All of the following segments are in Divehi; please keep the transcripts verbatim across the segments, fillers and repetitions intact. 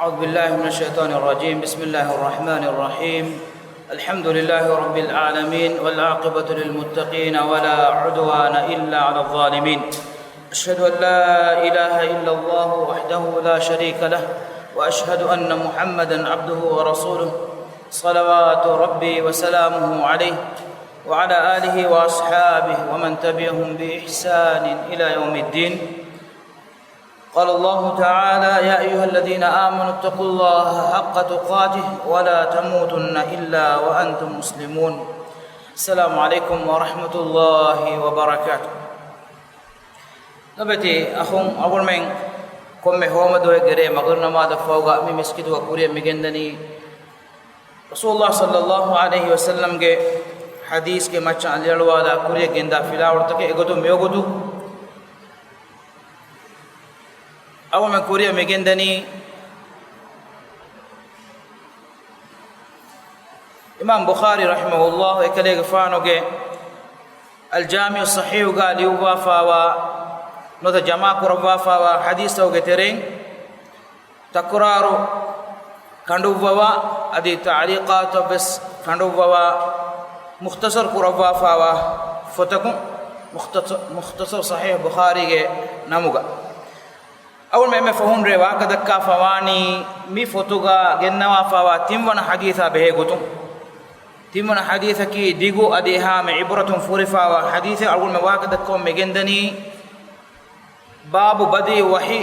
أعوذ بالله من الشيطان الرجيم. بسم الله الرحمن الرحيم. الحمد لله رب العالمين، والعاقبة للمتقين، ولا عدوان إلا على الظالمين. أشهد أن لا إله إلا الله وحده لا شريك له، وأشهد أن محمدا عبده ورسوله، صلوات ربي وسلامه عليه، وعلى آله وأصحابه ومن تبعهم بإحسان إلى يوم الدين. قال الله تعالى: يا أيها الذين آمنوا اتقوا الله حق تقاته ولا تموتن إلا وأنتم مسلمون. السلام عليكم ورحمة الله وبركاته. ލޮބުވެތި އަޚުން، އަޅުގަނޑުމެން ކޮންމެ ހޯމަދުވަހެއްގެ ރޭ މަގުރިބް ނަމާދަށް ފަހުގަ މި މިސްކިތުގަ ކުރިއަށް މިގެންދަނީ، ރަސޫލުﷲ ޞައްލައްލާހު ޢަލައިހި ވަސައްލަމްގެ ޙަދީޘްގެ މައްޗަށް އަލިއަޅުވާލާ ކުރިއަށް ގެންދާ ފިލާވަޅުތަކެއް. އެގޮތުން މިވަގުތު އަޅުގަނޑުމެން ކުރިއަށް މިގެންދަނީ، އިމާމް ބުޚާރީ ރަޙިމަހުﷲ އެކަލޭގެފާނުގެ އަލްޖާމިޢު ޞަޙީޙުގަ ލިޔުއްވާފާވާ ނުވަތަ ޖަމާކުރައްވާފާވާ ޙަދީޘްތަކުގެ ތެރެއިން، ތަކުރާރު ކަނޑުއްވަވާ، އަދި ތަޢުލީޤާތަށްވެސް ކަނޑުއްވަވާ، މުޚްތަޞަރު ކުރައްވާފާވާ ފޮތަކުން، މުޚްތަޞަ-، މުޚްތަޞަރު ޞަޙީޙު ބުޚާރީގެ ނަމުގަ. އަޅުގަނޑުމެން އެންމެ ފަހުން ރޭ ވާހަކަ ދައްކާފަވާނީ މި ފޮތުގަ ގެންނަވާފާވާ ތިންވަނަ ޙަދީޘާ ބެހޭގޮތުން. ތިންވަނަ ޙަދީޘަކީ ދިގު އަދި އެހާމެ ޢިބްރަތުން ފުރިފާވާ ޙަދީޘެއް. އަޅުގަނޑުމެން ވާހަކަ ދައްކަމުން މިގެންދަނީ، ބާބު ބަދީޢު ވަޙީ،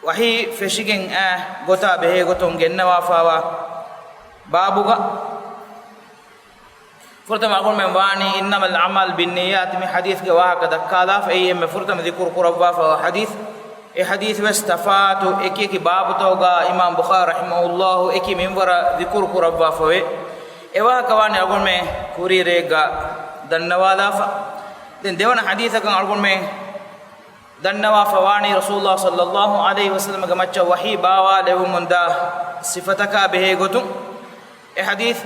ވަޙީ ފެށިގެން އާ ގޮތާ ބެހޭގޮތުން ގެންނަވާފާވާ ބާބުގަ. ފުރަތަމަ އަޅުގަނޑުމެން ވާނީ إنما الأعمال بالنيات މި ޙަދީޘްގެ ވާހަކަ ދައްކާލާފަ. އެއީ އެންމެ ފުރަތަމަ ޛިކުރު ކުރައްވާފަވާ ޙަދީޘް. އެ ޙަދީޘް ވެސް ތަފާތު އެކި އެކި ބާބުތަކުގަ އިމާމް ބުޚާރީ ރަޙިމަހުﷲ އެކި މިންވަރަށް ޛިކުރު ކުރައްވާފަވޭ. އެ ވާހަކަ ވާނީ އަޅުގަނޑުމެން ކުރީ ރެއެއްގަ ދަންނަވާލާފަ. ދެން ދެވަނަ ޙަދީޘަކަށް އަޅުގަނޑުމެން ދަންނަވާފަވާނީ ރަސޫލުﷲ ޞައްލައްލާހު ޢަލައިހި ވަސައްލަމްގެ މައްޗަށް ވަޙީ ބާވާލެވުމުންދާ ސިފަތަކާ ބެހޭގޮތުން. އެ ޙަދީޘް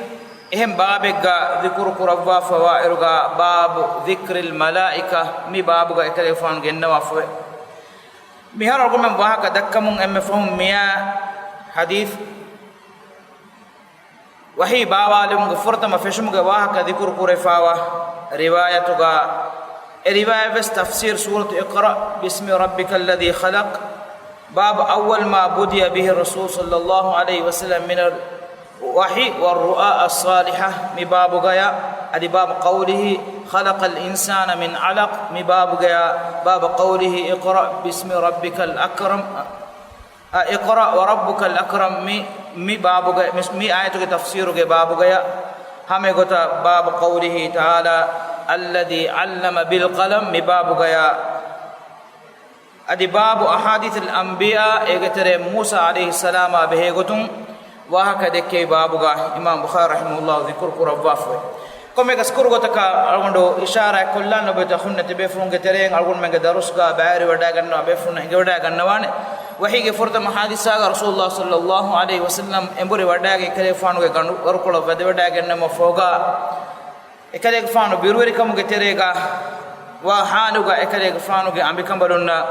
އެހެން ބާބެއްގަ ޛިކުރު ކުރައްވާފަވާއިރުގަ، باب ذكر الملائكة މި ބާބުގަ އެކަލޭގެފާނު ގެންނަވާފަވޭ. މިހާރު އަޅުގަނޑުމެން ވާހަކަ ދައްކަމުން އެންމެ ފަހުން މިއާ ޙަދީޘް ވަޙީ ބާވާލުމުގެ ފުރަތަމަ ފެށުމުގެ ވާހަކަ ޛިކުރު ކުރެފާވާ ރިވާޔަތުގަ، އެ ރިވާޔަތް ވެސް تفسير سورة اقرأ باسم ربك الذي خلق، باب أول ما بدأ به الرسول صلى الله عليه وسلم من الوحي والرؤيا الصالحة މި ބާބުގަޔާ، އަދި باب قوله خلق الإنسان من علق މި ބާބުގަޔާ، باب قوله اقرأ باسم ربك الأكرم، اقرأ وربك الأكرم މި، މި ބާބުގަ، މި، މި އާޔަތުގެ ތަފްސީރުގެ ބާބުގަޔާ، ހަމައެގޮތަށް باب قوله تعالى الذي علم بالقلم މި ބާބުގަޔާ، އަދި باب أحاديث الأنبياء އޭގެ ތެރޭ މޫސާ ޢަލައިހިއްސަލާމާ ބެހޭގޮތުން ވާހަކަ ދެއްކެވި ބާބުގަ އިމާމް ބުޚާރީ ރަޙިމަހުﷲ ޛިކުރު ކުރައްވާފައި. ކޮންމެއަކަސް ކުރު ގޮތަކަށް އަޅުގަނޑު އިޝާރާތް ކޮށްލާން ނުބެތަ ހުންނަތި ބޭފުޅުންގެ ތެރެއިން އަޅުގަނޑުމެންގެ ދަރުސްގަ ބައިވެރިވެވަޑައިގަންނަވާ ބޭފުޅުންނަށް އެނގިވަޑައިގަންނަވާނެ. ވަޙީގެ ފުރަތަމަ ޙާދިސާގަ ރަސޫލުﷲ ޞައްލައްލާހު ޢަލައިހި ވަސައްލަމް އެނބުރި ވަޑައިގެން އެކަލޭގެފާނުގެ ގަނޑު ވަރުކޮޅަށް ވަދެވަޑައިގެންނެވުމަށް ފަހުގަ، އެކަލޭގެފާނު ބިރުވެރިކަމުގެ ތެރޭގަ ވާ ޙާލުގަ އެކަލޭގެފާނުގެ އަނބިކަނބަލުންނަށް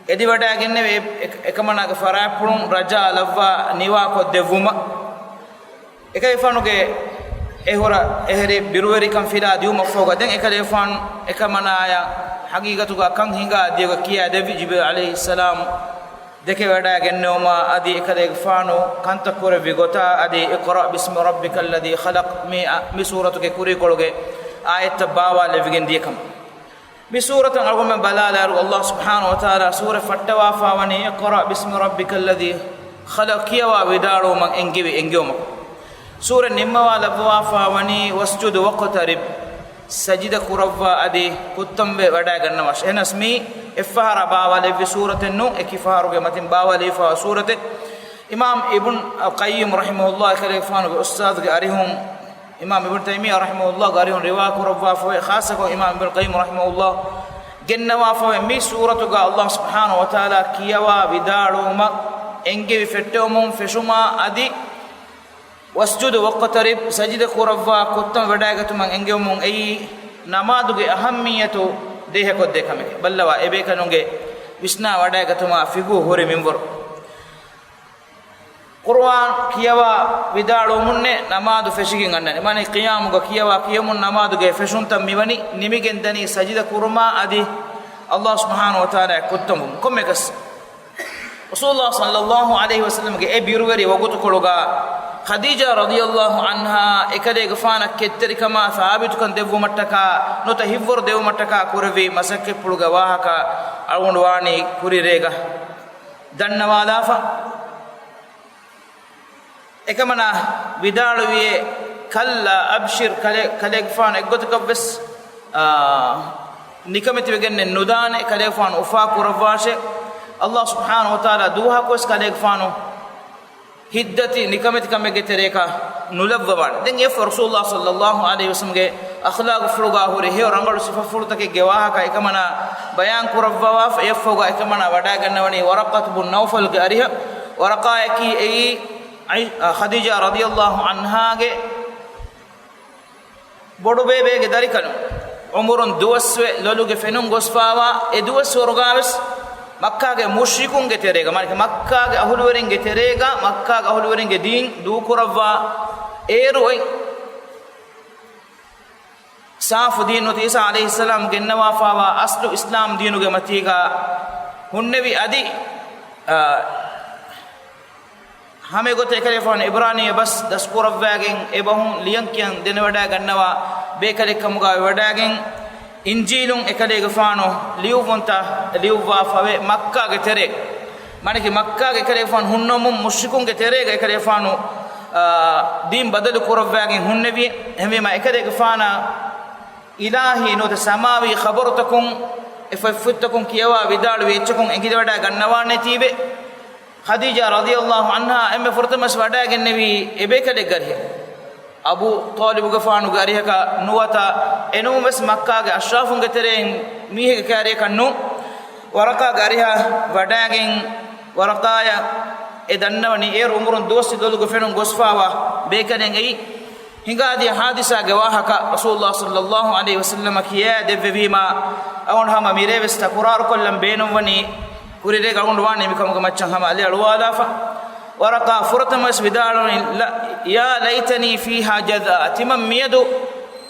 އެދިވަޑައިގެންނެވި އެ-، އެ-، އެކަމަނާގެ ފަރާތްޕުޅުން ރަޖާ ލައްވާ ނިވާކޮށްދެއްވުމަށް، އެކަލޭގެފާނުގެ އެ ހުރަ އެހެރި ބިރުވެރިކަން ފިލާ ދިއުމަށްފަހުގަ، ދެން އެކަލޭގެފާނު އެކަމަނާޔަށް ޙަޤީޤަތުގަ ކަން ހިނގާ ދިޔަގަ ކިޔާ ދެއްވި ޖިބްރީލް ޢަލައިހިއްސަލާމް ދެކެވަޑައިގެންނެވުމާ އަދި އެކަލޭގެފާނު ކަންތައް ކުރެއްވި ގޮތާ އަދި اقرأ باسم ربك الذي خلق މި، މި ސޫރަތުގެ ކުރީކޮޅުގެ އާޔަތްތައް ބާވާލެވިގެން ދިޔަކަމަށް. މި ސޫރަތަށް އަޅުގަނޑުމެން ބަލާލާއިރު، ﷲ ސުބްޙާނަހޫ ވަތަޢާލާ ސޫރަތް ފައްޓަވާފާވަނީ اقرأ باسم ربك الذي خلق ކިޔަވާ ވިދާޅުވުމަށް އެންގެވި އެންގެވުމަކު. ސޫރަތް ނިންމަވާ ލައްވަވާފާވަނީ واسجد واقترب ސަޖިދަ ކުރައްވާ އަދި ކުއްތަންވެ ވަޑައިގަންނަވާށި. އެހެނަސް މީ އެއްފަހަރާ ބާވާލެއްވި ސޫރަތެއް ނޫން، އެކި ފަހަރުގެ މަތިން ބާވާލެވިފާވާ ސޫރަތެއް. އިމާމް އިބްނު އަލް ޤައްޔިމް ރަޙިމަހުﷲ އެކަލޭގެފާނުގެ އުސްތާޛުގެ އަރިހުން، އިމާމް އިބްނު ތައިމިއްޔާ ރަޙިމަހުﷲގެ އަރިހުން ރިވާ ކުރައްވާފައި، ޚާއްޞަކޮށް އިމާމް އިބްނު ޤައްޔިމް ރަޙިމަހުﷲ ގެންނަވާފައި، މި ސޫރަތުގަ ﷲ ސުބްޙާނަހޫ ވަތަޢާލާ ކިޔަވާ ވިދާޅުވުމަށް އެންގެވި ފެއްޓެވުމުން ފެށުމާ އަދި واسجد واقترب ސަޖިދަ ކުރައްވާ ކުއްތަން ވަޑައިގަތުމަށް އެންގެވުމުން އެއީ ނަމާދުގެ އަހައްމިއްޔަތު ދޭހަކޮށްދޭ ކަމެކޭ. ބައްލަވާ، އެބޭކަލުންގެ ވިސްނާ ވަޑައިގަތުމާ ފިޤުހު ހުރި މިންވަރު. ޤުރުއާން ކިޔަވާ ވިދާޅުވުމުންނޭ ނަމާދު ފެށިގެން އަންނަނީ. މާނަ ޤިޔާމުގަ ކިޔަވާ ކިޔަމުން ނަމާދުގެ ފެށުންތައް މިވަނީ ނިމިގެން ދަނީ ސަޖިދަ ކުރުމާ އަދި ﷲ ސުބްޙާނަހޫ ވަތަޢާލާއަށް ކޮށްތަންވުމުން. ކޮންމެއަކަސް ރަސޫލުﷲ ޞައްލަﷲ ޢަލައިހި ވަސައްލަމްގެ އެ ބިރުވެރި ވަގުތުކޮޅުގަ ޚަދީޖާ ރަޟިޔަﷲ ޢަންހާ އެކަލޭގެފާނަށް ކެތްތެރިކަމާ ސާބިތުކަން ދެއްވުމަށްޓަކާ ނުވަތަ ހިތްވަރު ދެއްވުމަށްޓަކާ ކުރެއްވި މަސައްކަތްޕުޅުގެ ވާހަކަ އަޅުގަނޑު ވާނީ ކުރިރޭގަ ދަންނަވާލާފަ. އެކަމަނާ ވިދާޅުވިއޭ، ކައްލާ އަބްޝިރް، ކަލޭ، ކަލޭގެފާނު އެއްގޮތަކަށްވެސް، އާ، ނިކަމެތިވެގެންނެއް ނުދާނެ، ކަލޭގެފާނު އުފާ ކުރައްވާށޭ. ﷲ ސުބްޙާނަހޫ ވަތަޢާލާ ދުވަހަކުވެސް ކަލޭގެފާނު ހިތްދަތި ނިކަމެތިކަމެއްގެ ތެރޭކަށް ނުލައްވަވާނެ. ދެން އެއަށްފަހު ރަސޫލުﷲ ޞައްލަﷲ ޢަލައިހި ވަސައްލަމްގެ އަޚްލާގުފުޅުގާ ހުރި ހެޔޮ ރަނގަޅު ސިފަފުޅުތަކެއްގެ ވާހަކަ އެކަމަނާ ބަޔާން ކުރައްވަވާފަ. އެއަށްފަހުގާ އެކަމަނާ ވަޑައިގަންނަވަނީ ވަރަޤަތު ބުން ނައުފަލްގެ އަރިހަށް. ވަރަޤާއަކީ އެއީ އައި، އަ، ޚަދީޖާ ރަޟިޔަﷲ ޢަންހާގެ ބޮޑުބޭބޭގެ ދަރިކަލުން. ޢުމުރުން ދުވަސްވެ، ލޮލުގެ ފެނުން ގޮސްފާވާ އެ ދުވަސްވަރުގާވެސް މައްކާގެ މުޝްރިކުންގެ ތެރޭގަ، މާނައަކީ މައްކާގެ އަހުލުވެރިންގެ ތެރޭގަ، މައްކާގެ އަހުލުވެރިންގެ ދީން ދޫކުރައްވާ އޭރު އޮތް ސާފު ދީން ނުވަތަ ޢީސާ ޢަލައިހިއްސަލާމް ގެންނަވާފާވާ އަސްލު އިސްލާމް ދީނުގެ މަތީގަ ހުންނެވި އަދި، އާ، ހަމައެގޮތަށް އެކަލޭގެފާނު އިބްރާނީ ބަސް ދަސްކުރައްވައިގެން އެބަހުން ލިޔަން ކިޔަން ދެނެވަޑައިގަންނަވާ ބޭކަލެއްކަމުގަ ވެވަޑައިގެން އިންޖީލުން އެކަލޭގެފާނު ލިޔުއްވުންތައް ލިޔުއްވާފަވެ މައްކާގެ ތެރޭ، މާނައަކީ މައްކާގެ އެކަލޭގެފާނު ހުންނަވަމުން މުޝްރިކުންގެ ތެރޭގަ އެކަލޭގެފާނު، އާ، ދީން ބަދަލު ކުރައްވައިގެން ހުންނެވި. އެހެންވީމާ އެކަލޭގެފާނަށް އިލާހީ ނުވަތަ ސަމާވީ ޚަބަރުތަކުން އެ ފޮތްފުށްތަކުން ކިޔަވާ ވިދާޅުވި އެއްޗަކުން އެނގިވަޑައިގަންނަވާނެތީވެ. ޚަދީޖާ ރަޟިޔަﷲ ޢަންހާ އެންމެ ފުރަތަމަވެސް ވަޑައިގެންނެވީ އެބޭކަލެއްގެ އަރިހަށް. އަބޫ ޠާލިބުގެފާނުގެ އަރިހަކަށް ނުވަތަ އެނޫންވެސް މައްކާގެ އަޝްރާފުންގެ ތެރެއިން މީހެއްގެ ކައިރިއަކަށް ނޫން. ވަރަޤާގެ އަރިހަށް ވަޑައިގެން ވަރަޤާޔަށް އެ ދަންނަވަނީ އޭރު ޢުމުރުން ދުވަސްވެ ލޮލުގެ ފެނުން ގޮސްފާވާ ބޭކަލެއް އެއީ. ހިނގާދިޔަ ހާދިސާގެ ވާހަކަ ރަސޫލުﷲ ޞައްލަﷲ ޢަލައިހި ވަސައްލަމަށް ކިޔައިދެއްވެވީމާ، އަޅުގަނޑު ހަމަ މިރޭވެސް ތަކުރާރުކޮށްލަން ބޭނުންވަނީ، ކުރިރޭގަ އަޅުގަނޑު ވާނީ މިކަމުގެ މައްޗަށް ހަމަ އަލިއަޅުވާލާފަ. ވަރަޤާ ފުރަތަމަވެސް ވިދާޅުވަނީ، ލަ، يا ليتني فيها جذعا، ތިމަން މިއަދު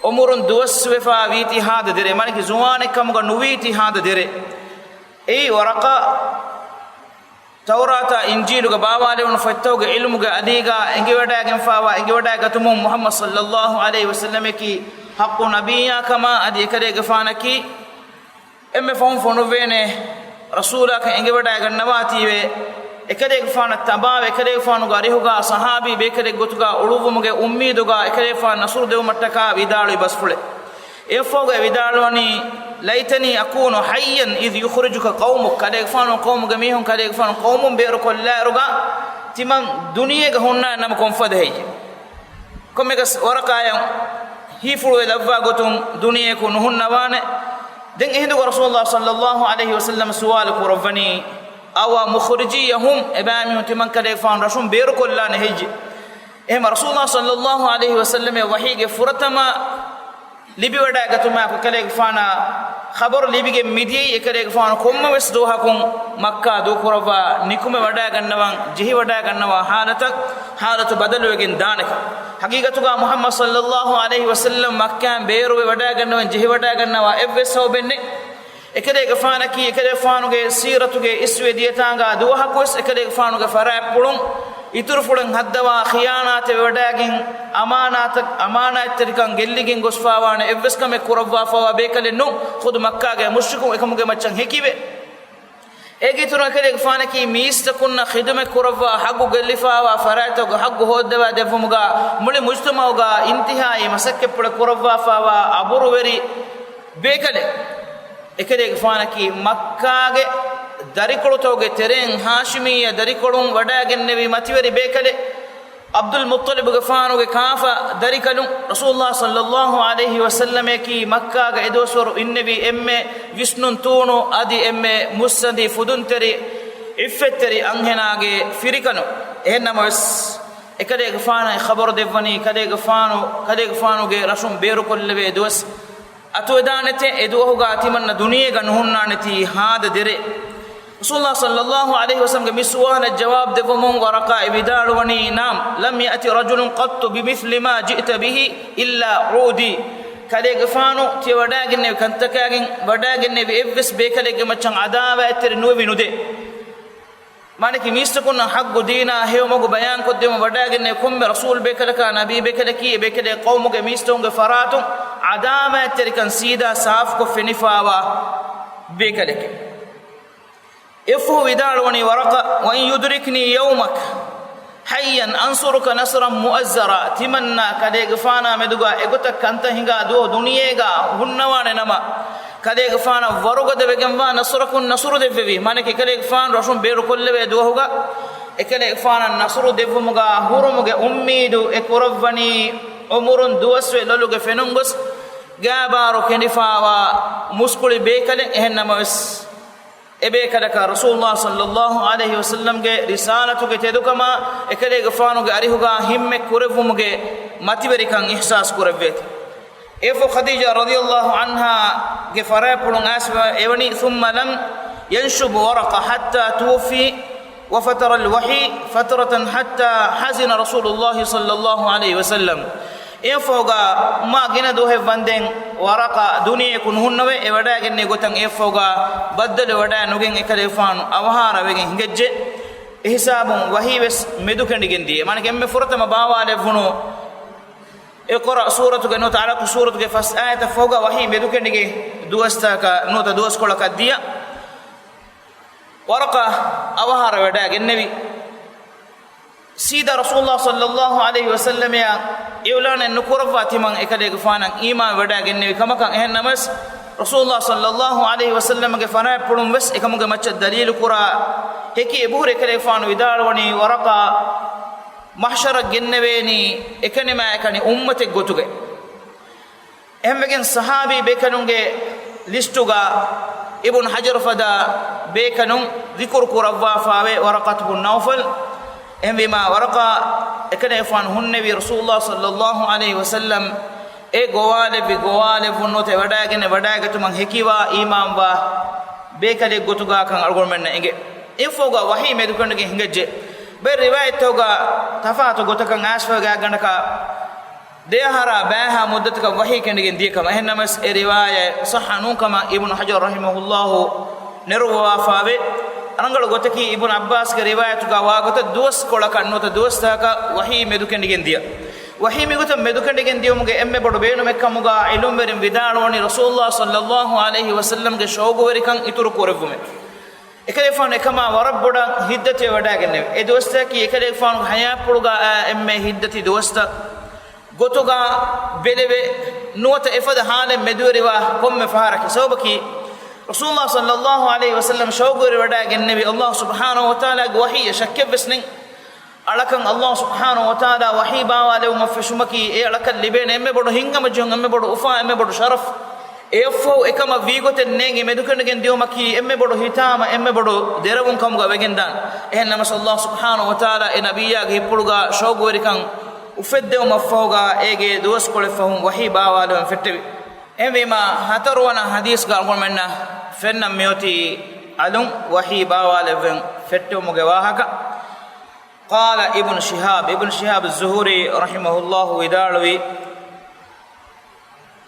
ޢުމުރުން ދުވަސްވެފާ ވީތީ ހާދަ ދެރޭ، މާނައަކީ ޒުވާނެއްކަމުގަ ނުވީތީ ހާދަ ދެރޭ. އެއީ ވަރަޤާ ތައުރާތާ އިންޖީލުގަ ބާވާލެވުނު ފޮތްތަކުގެ ޢިލްމުގެ އަލީގަ އެނގިވަޑައިގެންފާވާ، އެނގިވަޑައިގަތުމުން މުޙައްމަދު ޞައްލަﷲ ޢަލައިހި ވަސައްލަމަކީ ޙައްޤު ނަބިއްޔާ ކަމާ އަދި އެކަލޭގެފާނަކީ އެންމެ ފަހުން ފޮނުއްވޭނެ ރަސޫލާކަން އެނގިވަޑައިގަންނަވާތީވެ، އެކަލޭގެފާނަށް ތަބާވެ، އެކަލޭގެފާނުގެ އަރިހުގަ ޞަޙާބީ ބޭކަލެއްގޮތުގަ އުޅުއްވުމުގެ އުއްމީދުގަ އެކަލޭގެފާނަށް ނަޞްރު ދެވުމަށްޓަކާ ވިދާޅުވި ބަސްފުޅެއް. އެއަށްފަހުގައި ވިދާޅުވަނީ، ليتني أكون حيا إذ يخرجك قومك. ކަލޭގެފާނު ޤައުމުގެ މީހުން، ކަލޭގެފާނު ޤައުމުން ބޭރުކޮށްލާއިރުގަ ތިމަން ދުނިޔޭގަ ހުންނާނެ ނަމަ ކޮންފަދަ ހެއްޔެވެ؟ ކޮންމެއަކަސް ވަރަޤާޔަށް ހީފުޅުވެ ލައްވާ ގޮތުން ދުނިޔެއަކު ނުހުންނަވާނެ. ދެން އެހިނދުގަ ރަސޫލުﷲ ޞައްލަﷲ ޢަލައިހި ވަސައްލަމަ ސުވާލު ކުރައްވަނީ، أو مخرجي هم، އެބައިމީހުން ތިމަން ކަލޭގެފާނު ރަށުން ބޭރުކޮށްލާނެ ހެއްޔެވެ؟ އެހެން ރަސޫލުﷲ ޞައްލަﷲ ޢަލައިހި ވަސައްލަމަށް ވަޙީގެ ފުރަތަމަ ލިބިވަޑައިގަތުމާއެކު އެކަލޭގެފާނަށް ޚަބަރު ލިބިގެން މިދިޔައީ އެކަލޭގެފާނު ކޮންމެވެސް ދުވަހަކުން މައްކާ ދޫކުރައްވާ، ނިކުމެވަޑައިގަންނަވަން، ޖެހިވަޑައިގަންނަވާ ޙާލަތަށް، ޙާލަތު ބަދަލުވެގެން ދާނެކަން. ޙަޤީޤަތުގަ މުޙައްމަދު ޞައްލަﷲ ޢަލައިހި ވަސައްލަމް މައްކާއިން ބޭރުވެ ވަޑައިގަންނަވަން ޖެހިވަޑައިގަންނަވާ އެއްވެސް ސަބަބެއް ނެތް. އެކަލޭގެފާނަކީ، އެކަލޭގެފާނުގެ ސީރަތުގެ އިސްވެ ދިޔަތާނގާ ދުވަހަކުވެސް އެކަލޭގެފާނުގެ ފަރާތްޕުޅުން އިތުރުފުޅެއް ހައްދަވާ، ޚިޔާނާތެއް ވެވަޑައިގެން، އަމާނާތަ، އަމާނާތްތެރިކަން ގެއްލިގެން ގޮސްފާވާނެ އެއްވެސް ކަމެއް ކުރައްވާފަވާ ބޭކަލެއް ނޫން. ޚުދު މައްކާގެ މުޝްރިކުން އެކަމުގެ މައްޗަށް ހެކިވެ. އޭގެ އިތުރުން އެކަލޭގެފާނަކީ މީސްތަކުންނަށް ޚިދުމަތް ކުރައްވާ، ޙައްޤު ގެއްލިފާވާ ފަރާތްތަކުގެ ޙައްޤު ހޯއްދަވާ ދެއްވުމުގަ މުޅި މުޖްތަމަޢުގަ އިންތިހާއީ މަސައްކަތްޕުޅެއް ކުރައްވާފާވާ އަބުރުވެރި ބޭކަލެއް. އެކަލޭގެފާނަކީ މައްކާގެ ދަރިކޮޅުތަކުގެ ތެރެއިން ހާޝިމިއްޔަ ދަރިކޮޅުން ވަޑައިގެންނެވި މަތިވެރި ބޭކަލެއް. ޢަބްދުލް މުއްޠަލިބުގެފާނުގެ ކާފަ ދަރިކަލުން. ރަސޫލުﷲ ޞައްލަﷲ ޢަލައިހި ވަސައްލަމަކީ މައްކާގަ އެދުވަސްވަރު އިންނެވީ އެންމެ ވިސްނުން ތޫނު އަދި އެންމެ މުއްސަނދި ފުދުންތެރި ޢިއްފަތްތެރި އަންހެނާގެ ފިރިކަލުން. އެހެންނަމަވެސް، އެކަލޭގެފާނަށް ޚަބަރު ދެއްވަނީ ކަލޭގެފާނު، ކަލޭގެފާނުގެ ރަށުން ބޭރުކޮށްލެވޭ ދުވަސް އަތުވެދާނެތޭ، އެ ދުވަހުގަ ތިމަންނަ ދުނިޔޭގަ ނުހުންނާނެތީ ހާދަ ދެރޭ. ރަސޫލާ ޞައްލައްލާހު ޢަލައިހި ވަސައްލަމްގެ މި ސުވާލަށް ޖަވާބު ދެއްވަމުން ވަރަޤާ އެ ވިދާޅުވަނީ، نعم، لم يأت رجل قط بمثل ما جئت به إلا عودي. ކަލޭގެފާނު ތިޔަ ވަޑާގެންނެވި ކަންތަކާގެން ވަޑާގެންނެވި އެއްވެސް ބޭކަލެއްގެ މައްޗަށް ޢަދާވާތްތެރި ނުވެވި ނުދޭ. މާނަކީ މީސްތަކުންނަށް ޙައްޤު ދީނާ ހެޔޮ މަގު ބަޔާންކޮށްދެވުމަށް ވަޑާގެންނެވި ކޮންމެ ރަސޫލް ބޭކަލަކާ، ނަބީ ބޭކަލަކީ، އެ ބޭކަލެއް ޤައުމުގެ މީސްތަކުންގެ ފަރާތުން ޢަދާވާތްތެރިކަން ސީދާ ސާފުކޮށް ފެނިފާވާ ބޭކަލެކޭ. އެއަށްފަހު ވިދާޅުވަނީ ވަރަޤަ، وإن يدركني يومك حيا أنصرك نصرا مؤزرا. ތިމަންނާ ކަލޭގެފާނާ މެދުގާ އެގޮތަށް ކަންތައް ހިނގާ ދުވަހު ދުނިޔޭގާ ހުންނަވާނެ ނަމަ، ކަލޭގެފާނަށް ވަރުގަދަ ވެގެންވާ ނަޞްރަކުން ނަޞްރު ދެއްވެވީ. މާނަކީ އެކަލޭގެފާނު ރަށުން ބޭރުކޮށްލެވޭ ދުވަހުގަ، އެކަލޭގެފާނަށް ނަޞްރު ދެއްވުމުގާ ހުރުމުގެ އުއްމީދު އެ ކުރައްވަނީ، ޢުމުރުން ދުވަސްވެ ލޮލުގެ ފެނުންގޮސް، ގާބާރު ކެނޑިފާވާ މުސްކުޅި ބޭކަލެއް. އެހެން ނަމަވެސް، އެ ބޭކަލަކަށް ރަސޫލުﷲ ޞައްލައްލާހު ޢަލައިހި ވަސައްލަމްގެ ރިސާލަތުގެ ތެދުކަމާ، އެކަލޭގެފާނުގެ އަރިހުގާ ހިތް ކުރެއްވުމުގެ މަތިވެރިކަން އިޙްސާސް ކުރެއްވޭތީ. އެއަށްފަހު ޚަދީޖާ ރަޟިޔައްލާހު ޢަންހާގެ ފަރާތްޕުޅުން އައިސް އެވަނީ، ثم لم ينشب ورقة حتى توفي وفتر الوحي فترة حتى حزن رسول الله صلى الله عليه وسلم. އެއަށްފަހުގާ މާ ގިނަ ދުވަހެއް ވަންދެން ވަރަޤާ ދުނިޔެއަކު ނުހުންނަވައި، އެ ވަޑާގެންނެވި ގޮތަށް އެއަށްފަހުގާ ބައްދަލުވެވަޑައި ނުގެން އެކަލޭގެފާނު އަވަހާރަވެގެން ހިނގައްޖެ. އެހިސާބުން ވަޙީވެސް މެދުކެނޑިގެން ދިޔަ. މާނަކީ އެންމެ ފުރަތަމަ ބާވާލެއްވުނު އިޤްރަ ސޫރަތުގެ ނުވަތަ ޢަލަޤު ސޫރަތުގެ ފަސް އާޔަތަށް ފަހުގަ ވަޙީ މެދުކެނޑިގެން ދުވަސްތަކަށް ނުވަތަ ދުވަސްކޮޅަކަށް ދިޔަ. ވަރަޤާ އަވަހާރަވެވަޑައިގެންނެވި. ސީދާ ރަސޫލުﷲ ޞައްލައްލާހު ޢަލައިހި ވަސައްލަމަށް އިޢުލާނެއް ނުކުރައްވާ ތިމަން އެކަލޭގެފާނަށް އީމާން ވެވަޑައިގެންނެވި ކަމަކަށް. އެހެން ނަމަވެސް، ރަސޫލުﷲ ޞައްލައްލާހު ޢަލައިހި ވަސައްލަމްގެ ފަރާތްޕުޅުން ވެސް އެކަމުގެ މައްޗަށް ދަލީލު ކުރާ ހެކި އެބަހުރި އެކަލޭގެފާނު ވިދާޅުވަނީ ވަރަޤާ މަޙްޝަރަށް ގެންނެވޭނީ އެކަނިމާއެކަނި އުއްމަތެއް ގޮތުގައި. އެހެންވެގެން ޞަޙާބީ ބޭކަލުންގެ ލިސްޓުގަ އިބްނު ޙަޖަރު ފަދަ ބޭކަލުން ޛިކުރު ކުރައްވާފާވޭ، ވަރަޤަތު ބުން ނައުފަލް. އެހެންވީމާ، ވަރަޤާ އެކަލޭގެފާނު ހުންނެވީ ރަސޫލުﷲ ޞައްލައްލާހު ޢަލައިހި ވަސައްލަމް އެ ގޮވާލެއްވި ގޮވާލެއްވުން ނުވަތަ ވަޑައިގެން ވަޑައިގަތުމަށް ހެކިވާ އީމާންވާ ބޭކަލެއް ގޮތުގާކަން އަޅުގަނޑުމެންނަށް އެނގޭ. އެއަށްފަހުގަ ވަޙީ މެދުކެނޑިގެން ހިނގައްޖެ. ބައެއް ރިވާޔަތްތަކުގަ ތަފާތު ގޮތަކަށް އައިސްފަ ގާތްގަނޑަކަށް ދެއަހަރާ ބައިހާ މުއްދަތަކަށް ވަޙީ ކެނޑިގެން ދިޔަ ކަމަށް. އެހެން ނަމަވެސް، އެ ރިވާޔަތް ޞައްޙަ ނޫން ކަމަށް އިބްނު ޙަޖަރު ރަޙިމަހުﷲ ނެރުއްވަވާފާވޭ. ރަނގަޅު ގޮތަކީ، އިބްނު ޢައްބާސްގެ ރިވާޔަތުގަ ވާގޮތަށް ދުވަސްކޮޅަކަށް ނުވަތަ ދުވަސްތަކަކަށް ވަޙީ މެދުކެނޑިގެން ދިޔަ. ވަޙީ މިގޮތަށް މެދުކެނޑިގެން ދިޔުމުގެ އެންމެ ބޮޑު ބޭނުމެއްކަމުގަ ޢިލްމުވެރިން ވިދާޅުވަނީ، ރަސޫލުﷲ ޞައްލައްލާހު ޢަލައިހި ވަސައްލަމްގެ ޝައުގުވެރިކަން އިތުރު ކުރެއްވުމެއް. އެކަލޭގެފާނު އެކަމާ ވަރަށް ބޮޑަށް ހިތްދަތިވެވަޑައިގެންނެވި. އެ ދުވަސްތަކަކީ އެކަލޭގެފާނުގެ ޙަޔާތްޕުޅުގަ އާ އެންމެ ހިތްދަތި ދުވަސްތައް ގޮތުގަ ބެލެވޭ. ނުވަތަ އެފަދަ ޙާލެއް މެދުވެރިވާ ކޮންމެ ފަހަރަކީ. ސަބަބަކީ، ރަސޫލުﷲ ޞައްލައްލާހު ޢަލައިހި ވަސައްލަމް ޝައުގުވެރިވެވަޑައިގެންނެވި ﷲ ސުބްޙާނަހޫ ވަތަޢާލާގެ ވަޙީއެއް ޝައްކެއްވެސް ނެތް. އަޅަކަށް ﷲ ސުބްޙާނަހޫ ވަތަޢާލާ ވަޙީ ބާވާލެވުމަށް ފެށުމަކީ، އެ އަޅަކަށް ލިބޭނެ އެންމެ ބޮޑު ހިތްހަމަޖެހުން، އެންމެ ބޮޑު އުފާ، އެންމެ ބޮޑު ޝަރަފް. އެއަށްފަހު އެކަމަށް ވީގޮތެއް ނޭނގި މެދުކެނޑިގެން ދިޔުމަކީ، އެންމެ ބޮޑު ހިތާމަ، އެންމެ ބޮޑު ދެރަވުން ކަމުގަ ވެގެންދާނެ. އެހެން ނަމަވެސް، ﷲ ސުބްޙާނަހޫ ވަތަޢާލާ އެ ނަބިއްޔާގެ ހިތްޕުޅުގަ ޝައުގުވެރިކަން އުފެއްދެވުމަށްފަހުގަ، އޭގެ ދުވަސްކޮޅެއް ފަހުން ވަޙީ ބާވާލެވެން ފެއްޓެވި. އެހެންވީމާ، ހަތަރުވަނަ ޙަދީޘްގަ އަޅުގަނޑުމެންނަށް ފެންނަން މިއޮތީ އަލުން ވަޙީ ބާވާލެވެން ފެއްޓެވުމުގެ ވާހަކަ. قال ابن شهاب، އިބްނު ޝިހާބު ޒުހުރީ ރަޙިމަހުﷲ ވިދާޅުވީ،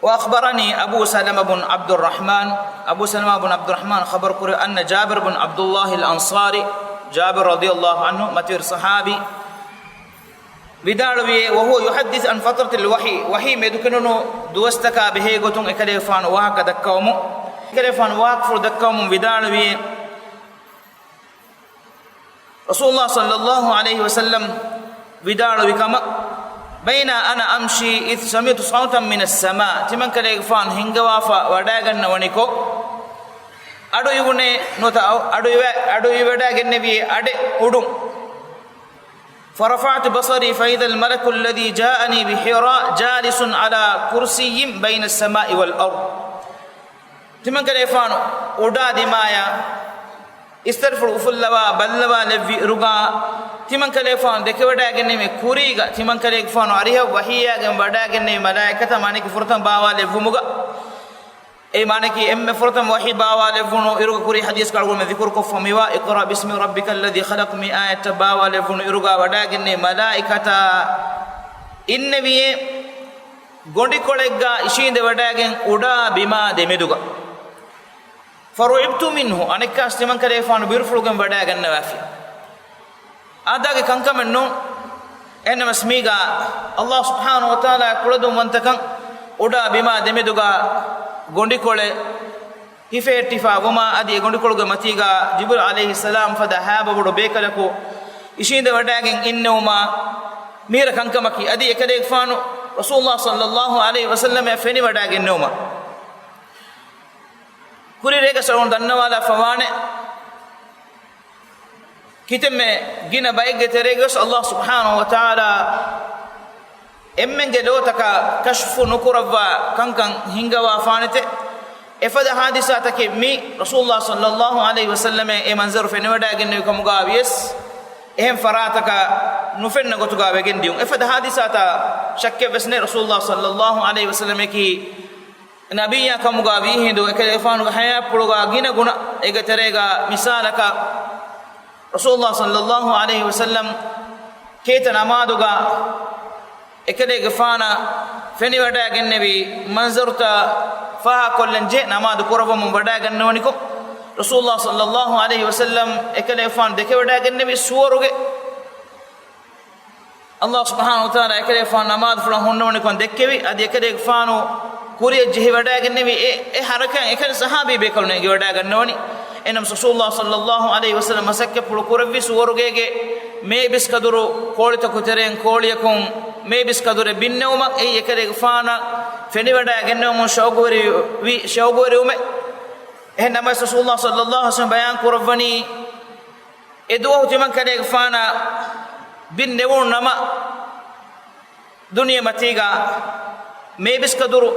وأخبرني أبو سلمة بن عبد الرحمن، އަބޫ ސަލަމާ ބުން ޢަބްދުއްރަޙްމާން ޚަބަރު ކުރެވި، أن جابر بن عبد الله الأنصاري، ޖާބިރު ރަޟިޔަﷲ ޢަންހު، މަތިވެރި ޞަޙާބީ، ވިދާޅުވިއޭ، وهو يحدث عن فترة الوحي، ވަޙީ މެދުކެނޑުނު ދުވަސްތަކާ ބެހޭ ގޮތުން އެކަލޭގެފާނު ވާހަކަ ދައްކަވަމުން، އެކަލޭގެފާނު ވާހަކަފުޅު ދައްކަވަމުން ވިދާޅުވިއޭ، ރަސޫލުﷲ ޞައްލައްލާހު ޢަލައިހި ވަސައްލަމް ވިދާޅުވި ކަމަށް، بينا أنا أمشي إذ سمعت صوتا من السماء، ތިމަންކަލޭގެފާނު ހިންގަވާފަ ވަޑައިގަންނަވަނިކޮށް، އަޑު އިވުނޭ ނުވަތަ އަޑު އިވެ-، އަޑު އިވެވަޑައިގެންނެވި އަޑެއް އުޑުން. فرفعت بصري فإذا الملك الذي جاءني بحراء جالس على كرسي بين السماء والأرض. ތިމަންކަލޭގެފާނު އުޑާ ދިމާޔަށް އިސްތަށިފުޅު އުފުއްލަވާ ބައްލަވާލެއްވި އިރުގަ، ތިމަންކަލޭގެފާނު ދެކެވަޑައިގެންނެވި ކުރީގަ، ތިމަންކަލޭގެފާނު އަރިހަށް ވަޙީއާގެން ވަޑައިގެންނެވި މަލާއިކަތަށް މާނައަކީ ފުރަތަމަ ބާވާލެއްވުމުގަ، އެ މާނައަކީ އެންމެ ފުރަތަމަ ވަޙީ ބާވާލެއްވުނު އިރުގަ ކުރި ޙަދީޘްގަ އަޅުގަނޑުމެން ޛިކުރުކޮށްފަ މިވާ، "اقرأ باسم ربك الذي خلق" މި އާޔަތްތައް ބާވާލެއްވުނު އިރުގަ ވަޑައިގެންނެވި މަލާއިކަތާ އިންނެވިއޭ ގޮނޑިކޮޅެއްގަ އިށީނދެ ވަޑައިގެން އުޑާ ބިމާ ދެމެދުގަ. "فرعبت منه" އަނެއްކާވެސް ތިމަންކަލޭގެފާނު ބިރުފުޅުގެން ވަޑައިގަންނަވާފި. އާދައިގެ ކަންކަމެއް ނޫން. އެހެންނަމަވެސް މީގަ ﷲ ސުބްޙާނަހޫ ވަތަޢާލާ ކުޅަދުންވަންތަކަން އުޑާ ބިމާ ދެމެދުގަ ގޮނޑިކޮޅެއް ހިފެހެއްޓިފަ ވުމާ، އަދި އެ ގޮނޑިކޮޅުގެ މަތީގަ ޖިބްރީލް ޢަލައިހިއްސަލާމް ފަދަ ހާބަ ބޮޑު ބޭކަލަކު އިށީނދެ ވަޑައިގެން އިންނެވުމާ، މީރަ ކަންކަމަކީ، އަދި އެކަލޭގެފާނު ރަސޫލުﷲ ޞައްލައްލާހު ޢަލައިހި ވަސައްލަމަށް ފެނިވަޑައިގެންނެވުމާ. ކުރި ރޭގަ އަޅުގަނޑު ދަންނަވާލާފަ ވާނެ، ކިތަންމެ ގިނަ ބައެއްގެ ތެރޭގަވެސް ﷲ ސުބްޙާނަހޫ ވަތަޢާލާ އެންމެންގެ ލޯތަކަށް ކަޝްފު ނުކުރައްވާ ކަންކަން ހިންގަވާފާނެތެ. އެފަދަ ޙާދިސާތަކެއް މި ރަސޫލުﷲ ޞައްލައްލާހު ޢަލައިހި ވަސައްލަމަށް އެ މަންޒަރު ފެނިވަޑައިގެންނެވި ކަމުގަ ވިޔަސް، އެހެން ފަރާތަކަށް ނުފެންނަ ގޮތުގަ ވެގެން ދިޔުން. އެފަދަ ޙާދިސާތައް ޝައްކެއްވެސް ނެތް. ރަސޫލުﷲ ޞައްލައްލާހު ޢަލައިހި ވަސައްލަމަކީ ނަބިއްޔާ ކަމުގަ ވީހިނދު އެކަލޭގެފާނުގެ ޙަޔާތްޕުޅުގަ ގިނަ ގުނަ. އޭގެ ތެރޭގަ މިސާލަކަށް، ރަސޫލުﷲ ޞައްލައްލާހު ޢަލައިހި ވަސައްލަމް ކޭތަ ނަމާދުގަ އެކަލޭގެފާނަށް ފެނިވަޑައިގެންނެވި މަންޒަރުތައް ފާހަގަކޮށްލަން ޖެހޭ. ނަމާދު ކުރައްވަމުން ވަޑައިގަންނަވަނިކޮށް، ރަސޫލުﷲ ޞައްލައްލާހު ޢަލައިހި ވަސައްލަމް އެކަލޭގެފާނު ދެކެވަޑައިގެންނެވި ސުވަރުގެ ﷲ ސުބްޙާނަހޫ ވަތަޢާލާ އެކަލޭގެފާނު ނަމާދުފުޅަށް ހުންނަވަނިކޮށް ދެއްކެވި، އަދި އެކަލޭގެފާނު ކުރިއަށް ޖެހިވަޑައިގެންނެވި އެ، އެ ޙަރަކާތް އެކަނި ޞަޙާބީ ބޭކަލުން އެނގިވަޑައިގަންނަވަނީ. އެހެންނަމަވެސް ރަސޫލުﷲ ޞައްލައްލާހު ޢަލައިހި ވަސައްލަމް މަސައްކަތްޕުޅު ކުރެއްވި ސުވަރުގޭގެ މޭބިސް ކަދުރު ކޯޅިތަކު ތެރެއިން ކޯޅިޔަކުން މޭބިސް ކަދުރެއް ބިންނެވުމަށް އެއީ އެކަލޭގެފާނަށް ފެނިވަޑައިގެންނެވުމުން ޝައުގުވެރި ވި، ޝައުގުވެރިވުމެއް. އެހެންނަމަވެސް ރަސޫލުﷲ ޞައްލައްލާހު ޢަލައިހި ވަސައްލަމް ބަޔާން ކުރައްވަނީ، އެ ދުވަހު ތިމަން ކަލޭގެފާނަށް ބިން ނެވުނު ނަމަ، ދުނިޔެ މަތީގަ މޭބިސް ކަދުރު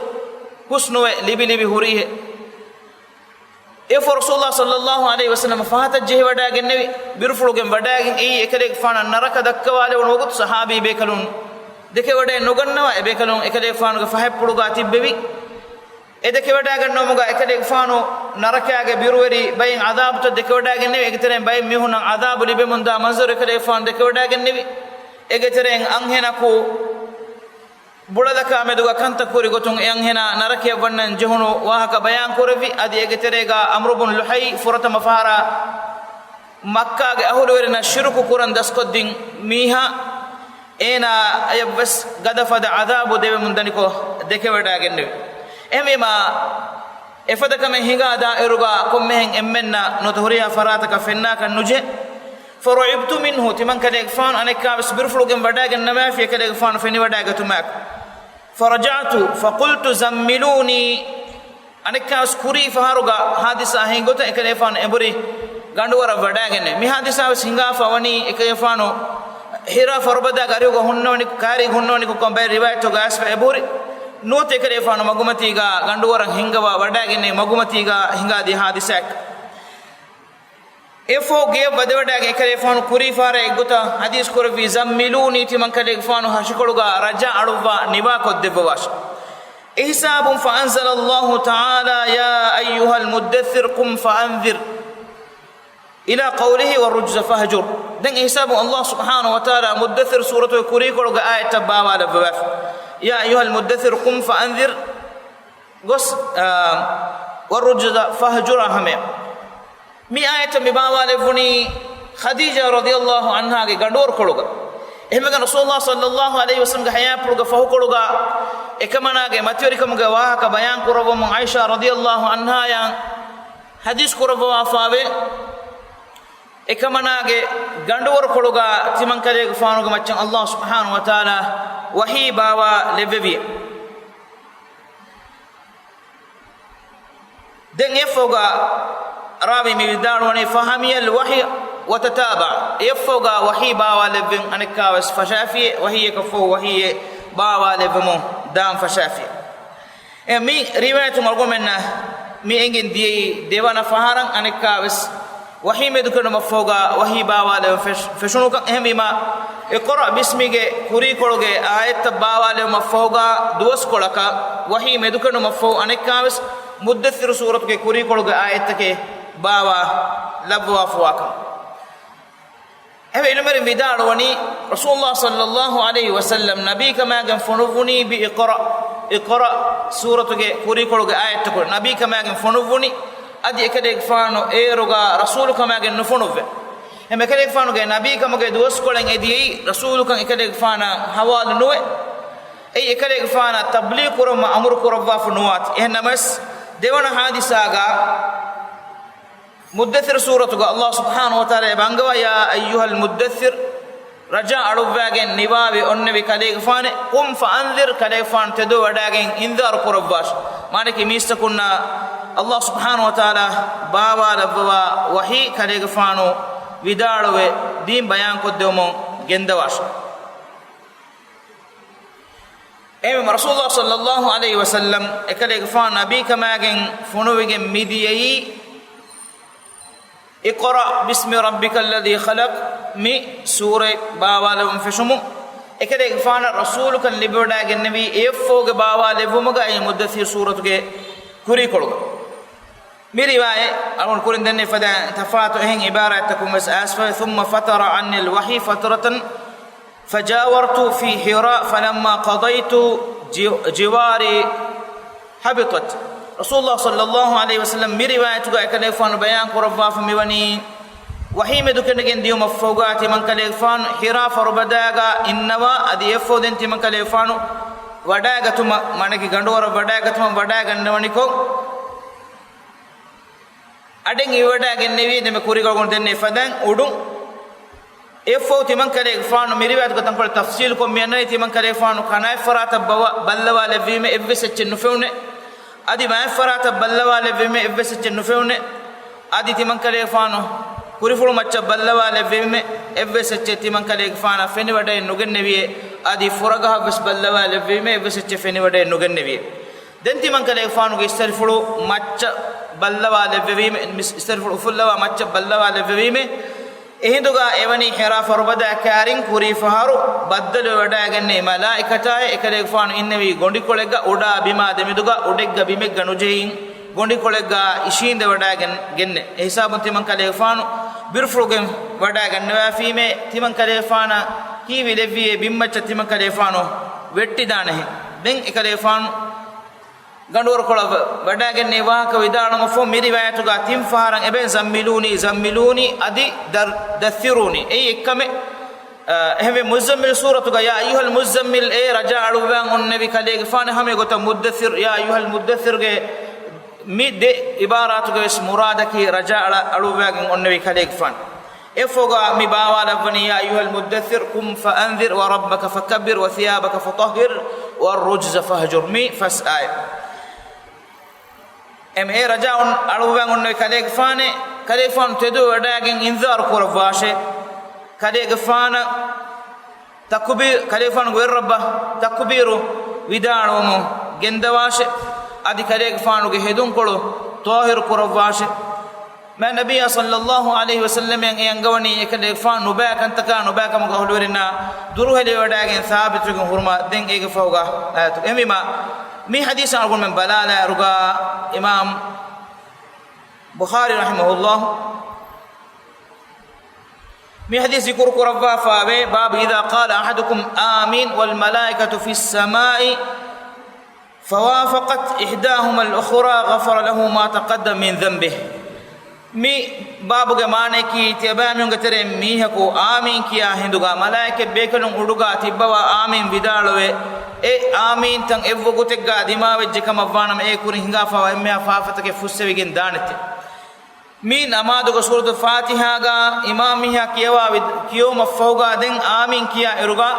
ހުސްނުވެ ލިބި ލިބި ހުރީހެއް. އެއަށްފަހު ރަސޫލުﷲ ޞައްލައްލާހު ޢަލައިހި ވަސައްލަމަ ފަހަތަށް ޖެހިވަޑައިގެންނެވި، ބިރުފުޅުގެން ވަޑައިގެން އެއީ އެކަލޭގެފާނަށް ނަރަކަ ދައްކަވާލެވުނު ވަގުތު. ޞަޙާބީ ބޭކަލުން ދެކެވަޑައެއް ނުގަންނަވާ އެބޭކަލުން އެކަލޭގެފާނުގެ ފަހަތްޕުޅުގަ ތިއްބެވި. އެ ދެކެވަޑައިގަންނަވުމުގަ އެކަލޭގެފާނު ނަރަކައިގެ ބިރުވެރި ބައިން ޢަޛާބުތައް ދެކެވަޑައިގެންނެވި. އޭގެ ތެރެއިން ބައެއް މީހުންނަށް ޢަޛާބު ލިބެމުންދާ މަންޒަރު އެކަލޭގެފާނު ދެކެވަޑައިގެންނެވި. އޭގެ ތެރެއިން އަންހެނަކު ބުޅަލަކާ މެދުގަ ކަންތައް ކުރި ގޮތުން އެ އަންހެނާ ނަރަކަޔަށް ވަންނަން ޖެހުނު ވާހަކަ ބަޔާން ކުރެއްވި. އަދި އޭގެ ތެރޭގަ ޢަމްރު ބުން ލުޙައި ފުރަތަމަ ފަހަރަށް މައްކާގެ އަހުލުވެރިންނަށް ޝިރުކު ކުރަން ދަސްކޮށްދިން މީހާ، އޭނާ އަޔަށްވެސް ގަދަފަދަ ޢަޛާބު ދެވެމުން ދަނިކޮށް ދެކެވަޑައިގެންނެވި. އެހެންވީމާ، އެފަދަ ކަމެއް ހިނގާ ދާއިރުގަ ކޮންމެހެން އެންމެންނަށް ނުވަތަ ހުރިހާ ފަރާތަކަށް ފެންނާކަށް ނުޖެހޭ. فرعبت منه، ތިމަން ކަލޭގެފާނު އަނެއްކާވެސް ބިރުފުޅުގެން ވަޑައިގެން ނަމާފި އެކަލޭގެފާނު ފެނިވަޑައިގަތުމާއެކު. فرجعت فقلت زملوني، އަނެއްކާވެސް ކުރީ ފަހަރުގަ ހާދިސާ ހިނގި ގޮތަށް އެކަލޭފާނު އެނބުރި ގަނޑުވަރަށް ވަޑައިގެންނެވި. މި ހާދިސާވެސް ހިނގާފަ ވަނީ އެކަލޭފާނު ހިރާ ފަރުބަދާގެ އަރިހުގަ ހުންނަވަނި، ކާރީގަ ހުންނަވަނިކޮށް ކަމަށް ބައެއް ރިވާޔަތްތަކުގަ އައިސްފަ އެބަހުރި. ނުވަތަ އެކަލޭފާނު މަގުމަތީގަ ގަނޑުވަރަށް ހިންގަވާ ވަޑައިގެންނެވި މަގުމަތީގަ ހިނގާދިޔަ ހާދިސާއެއް. އެއަށްފަހު ގެޔަށް ވަދެވަޑައިގެން އެކަލޭފާނު ކުރީ ފަހަރަށް އެއްގޮތަށް ޙަދީޘް ކުރެއްވީ، زملوني، ތިމަން ކަލޭގެފާނު ހަށިކޮޅުގަ ރަޖާ އަޅުއްވާ ނިވާކޮށްދެއްވަވާށި. އެހިސާބުން، فأنزل الله تعالى يا أيها المدثر قم فأنذر إلى قوله والرجز فاهجر. ދެން އެހިސާބުން ﷲ ސުބްޙާނަހޫ ވަތަޢާލާ މުއްދައްޘިރު ސޫރަތުގެ ކުރީކޮޅުގެ އާޔަތްތައް ބާވާލައްވަވާފި. يا أيها المدثر قم فأنذر ގޮސް، އާ، والرجز فاهجر ހަމަޔަށް. މި އާޔަތަށް މި ބާވާލެއްވުނީ ޚަދީޖާ ރަޟިޔަﷲ ޢަންހާގެ ގަނޑުވަރުކޮޅުގަ. އެހެންވެގެން ރަސޫލުﷲ ޞައްލަﷲ ޢަލައިހި ވަސައްލަމްގެ ޙަޔާތްޕުޅުގެ ފަހުކޮޅުގަ އެކަމަނާގެ މަތިވެރިކަމުގެ ވާހަކަ ބަޔާން ކުރައްވަމުން ޢާއިޝާ ރަޟިޔަﷲ ޢަންހާއަށް ޙަދީޘް ކުރައްވަވާފައިވޭ. އެކަމަނާގެ ގަނޑުވަރުކޮޅުގަ ތިމަން ކަލޭގެފާނުގެ މައްޗަށް ﷲ ސުބްޙާނަހޫ ވަތަޢާލާ ވަޙީ ބާވާލެއްވެވިއޭ. ދެން އެއަށްފަހުގަ ރާވީ މި ވިދާޅުވަނީ، فحمي الوحي وتتابع، އެއަށްފަހުގަ ވަޙީ ބާވާލެއްވެން އަނެއްކާވެސް ފަށާފިއޭ، ވަޙީއަކަށްފަހު ވަޙީއެއް ބާވާލެއްވަމުން ދާން ފަށާފިއޭ. އެ މި ރިވާޔަތު އަޅުގަނޑުމެންނަށް މި އެނގެން ދިޔައީ ދެވަނަ ފަހަރަށް އަނެއްކާވެސް ވަޙީ މެދުކެނޑުމަށްފަހުގަ ވަޙީ ބާވާލެވެން ފެށް-، ފެށުނުކަން. އެހެންވީމާ، اقرأ باسمގެ ކުރީކޮޅުގެ އާޔަތްތައް ބާވާލެވުމަށްފަހުގަ ދުވަސްކޮޅަކަށް ވަޙީ މެދުކެނޑުމަށްފަހު އަނެއްކާވެސް މުއްދައްސިރު ސޫރަތުގެ ކުރީކޮޅުގެ އާޔަތްތަކެއް ބާވާ ލައްވާފަވާކަން. އެހެންވެ ޢިލްމުވެރިން ވިދާޅުވަނީ، ރަސޫލުﷲ ޞައްލަﷲ ޢަލައިހި ވަސައްލަމް ނަބީކަމާގެން ފޮނުއްވުނީ ބި އިޤްރަ، އިޤްރަ ސޫރަތުގެ ކުރީކޮޅުގެ އާޔަތްތަކުން ނަބީކަމާގެން ފޮނުއްވުނީ، އަދި އެކަލޭގެފާނު އޭރުގަ ރަސޫލުކަމާގެން ނުފޮނުއްވެ. އެހެން އެކަލޭގެފާނުގެ ނަބީކަމުގެ ދުވަސްކޮޅެއް އެދިޔައީ ރަސޫލުކަން އެކަލޭގެފާނަށް ހަވާލު ނުވެ، އެއީ އެކަލޭގެފާނަށް ތަބްލީޣު ކުރައްވަން އަމުރު ކުރައްވާފަ ނުވާތީ. އެހެން ނަމަވެސް، ދެވަނަ ޙާދިސާގަ މުއްދައްސިރު ސޫރަތުގަ ﷲ ސުބްޙާނަހޫ ވަތަޢާލާ އެބަ އަންގަވާ، يا أيها المدثر، ރަޖާ އަޅުއްވާގެން ނިވާވެ އޮންނެވި ކަލޭގެފާނެ، قم فأنذر، ކަލޭގެފާނު ތެދުވެވަޑައިގެން އިންޒާރު ކުރައްވާށި. މާނައަކީ މީސްތަކުންނަށް ﷲ ސުބްޙާނަހޫ ވަތަޢާލާ ބާވާލައްވަވާ ވަޙީ ކަލޭގެފާނު ވިދާޅުވެ ދީން ބަޔާންކޮށްދެވުމުން ގެންދަވާށި. އެހެންވީމަ ރަސޫލުﷲ ޞައްލަﷲ ޢަލައިހި ވަސައްލަމް އެކަލޭގެފާނު ނަބީކަމާގެން ފޮނުވިގެން މިދިޔައީ، اقرأ باسم ربك الذي خلق މި ސޫރަތް ބާވާލެވުން ފެށުމުން، އެކަލޭގެފާނަށް ރަސޫލުކަން ލިބިވަޑައިގެންނެވީ އެއަށްފަހުގެ ބާވާލެއްވުމުގައި މުއްދައްސިރު ސޫރަތުގެ ކުރީކޮޅުގަ. މި ރިވާޔަތް އަޅުގަނޑު ކުރިން ދެންނެވި ފަދައިން ތަފާތު އެހެން ޢިބާރާތްތަކުން ވެސް އައިސްފަވޭ، ثم فتر عني الوحي فترة فجاورت في حراء فلما قضيت جو-، جواري هبطت. ރަސޫލުﷲ ޞައްލަﷲ ޢަލައިހި ވަސައްލަމް މި ރިވާޔަތުގަ އެކަލޭގެފާނު ބަޔާން ކުރައްވާފަ މިވަނީ، ވަޙީ މެދުކެނޑިގެން ދިޔުމަށްފަހުގަ ތިމަންކަލޭގެފާނު ޙިރާ ފަރުބަދާގަ އިންނަވާ، އަދި އެއަށްފަހު ދެން ތިމަންކަލޭގެފާނު ވަޑައިގަތުމަށް، މާނައަކީ ގަނޑުވަރަށް ވަޑައިގަތުމަށް ވަޑައިގަންނަވަނިކޮށް، އަޑެއް އިވިވަޑައިގެންނެވި ދެންމެ ކުރީކޮޅުގަ ދެންނެވި ފަދައިން އުޑުން. އެއަށްފަހު ތިމަންކަލޭގެފާނު މި ރިވާޔަތުގަ ތަންކޮޅެއް ތަފްޞީލުކޮށް މި އަންނަނީ، ތިމަންކަލޭގެފާނު ކަނާތްފަރާތަށް ބަވަ-، ބައްލަވާލެއްވީމޭ އެއްވެސް އެއްޗެއް ނުފެނުނޭ. އަދި މާތްފަރާތަށް ބައްލަވާލެއްވީމޭ އެއްވެސް އެއްޗެއް ނުފެނުނޭ. އަދި ތިމަންކަލޭގެފާނު ކުރިފުޅު މައްޗަށް ބައްލަވާލެއްވީމޭ އެއްވެސް އެއްޗެއް ތިމަންކަލޭގެފާނަށް ފެނިވަޑައެއް ނުގެންނެވިއޭ. އަދި ފުރަގަހަށްވެސް ބައްލަވާލެއްވީމޭ އެއްވެސް އެއްޗެއް ފެނިވަޑައެއް ނުގެންނެވިއޭ. ދެން ތިމަންކަލޭގެފާނުގެ އިސްތަށިފުޅު މައްޗަށް ބައްލަވާލެއްވެވީމޭ، މި އިސްތަށިފުޅު އުފުއްލަވާ މައްޗަށް ބައްލަވާލެއްވެވީމޭ، އެހިނދުގަ އެވަނީ ޙިރާ ފަރުބަދައަށް ކައިރިން ކުރީ ފަހަރު ބައްދަލުވެވަޑައިގެންނެވި މަލާއިކަތާއި އެކަލޭގެފާނު އިންނެވީ ގޮނޑިކޮޅެއްގަ އުޑާ ބިމާ ދެމެދުގަ އުޑެއްގަ ބިމެއްގަ ނުޖެހިން ގޮނޑިކޮޅެއްގަ އިށީނދެވަޑައިގެން ގެންނެ. އެހިސާބުން ތިމަންކަލޭގެފާނު ބިރުފުޅުގެން ވަޑައިގަންނަވާފީމޭ، ތިމަންކަލޭގެފާނަށް ކީއްވެ ލެއްވިއޭ ބިންމައްޗަށް ތިމަންކަލޭގެފާނު ވެއްޓިދާނެހެން. ދެން އެކަލޭގެފާނު ގަނޑުވަރުކޮޅަށް ވަ-، ވަޑައިގެންނެވި ވާހަކަ ވިދާޅުމަށްފަހު މި ރިވާޔަތުގަ ތިން ފަހަރަށް އެބައި ޒައްމިލޫނީ، ޒައްމިލޫނީ، އަދި ދައް-، ދައްސިރޫނީ. އެއީ އެއްކަމެއް. އަ، އެހެންވެ މުއްޒައްމިލް ސޫރަތުގަ يا أيها المزمل، އޭ ރަޖާ އަޅުއްވާން އޮންނެވި ކަލޭގެފާނެ ހަމަ އެގޮތަށް މުއްދައްސިރު، يا أيها المدثر ގެ މި ދެ އިބާރާތުގެ ވެސް މުރާދަކީ ރަޖާ އަޅަ-، އަޅުއްވާގެން އޮންނެވި ކަލޭގެފާނެ. އެއަށްފަހުގަ މި ބާވާލައްވަނީ يا أيها المدثر قم فأنذر وربك فكبر وثيابك فطهر والرجز فاهجر މި ފަސް އާޔަތް. އެމް އޭ ރަޖާ އޮން-، އަޅުއްވާން އޮންނެވި ކަލޭގެފާނެ، ކަލޭގެފާނު ތެދުވެވަޑައިގެން އިންޒާރު ކުރައްވާށޭ. ކަލޭގެފާނަށް ތަކުބީ-، ކަލޭގެފާނުގެ ވެރިރަށް ތަކުބީރު ވިދާޅުވަމުން ގެންދަވާށޭ. އަދި ކަލޭގެފާނުގެ ހެދުންކޮޅު ޠާހިރު ކުރައްވާށޭ. މާތް ނަބިއްޔާ ޞައްލަﷲ ޢަލައިހި ވަސައްލަމަށް އެ އަންގަވަނީ އެކަލޭގެފާނު ނުބައި ކަންތަކާ ނުބައި ކަމުގެ އަހުލުވެރިންނާ ދުރުހެލިވެވަޑައިގެން ސާބިތުވެގެން ހުރުމަށް. ދެން އޭގެ ފަހުގަ އާޔަތު. އެހެންވީމާ، މި ޙަދީޘް އަޅުގަނޑުމެން ބަލާލާއިރުގަ އިމާމް ބުޚާރީ ރަޙިމަހުﷲ މި ޙަދީޘް ޒިކުރު ކުރައްވާފައިވޭ، باب إذا قال أحدكم آمين والملائكة في السماء فوافقت إحداهما الأخرى غفر له ما تقدم من ذنبه. މި ބާބުގެ މާނައަކީ، ތިޔަބައިމީހުންގެ ތެރެއިން މީހަކު އާމީން ކިޔާ ހިނދުގަ، މަލާއިކަތް ބޭކަލުން އުޑުގަ ތިއްބަވާ އާމީން ވިދާޅުވެ، އެ އާމީންތައް އެއްވަގުތެއްގަ ދިމާވެއްޖެ ކަމަށްވާނަމަ، އެ ކުރިން ހިނގާފައިވާ އެންމެހާ ފާފަތަކެއް ފުއްސެވިގެން ދާނެތެ. މި ނަމާދުގެ ސޫރަތުލް ފާތިޙާގަ އިމާމް މީހާ ކިޔަވާ ވި-، ކިޔެވުމަށްފަހުގަ ދެން އާމީން ކިޔާ އިރުގަ،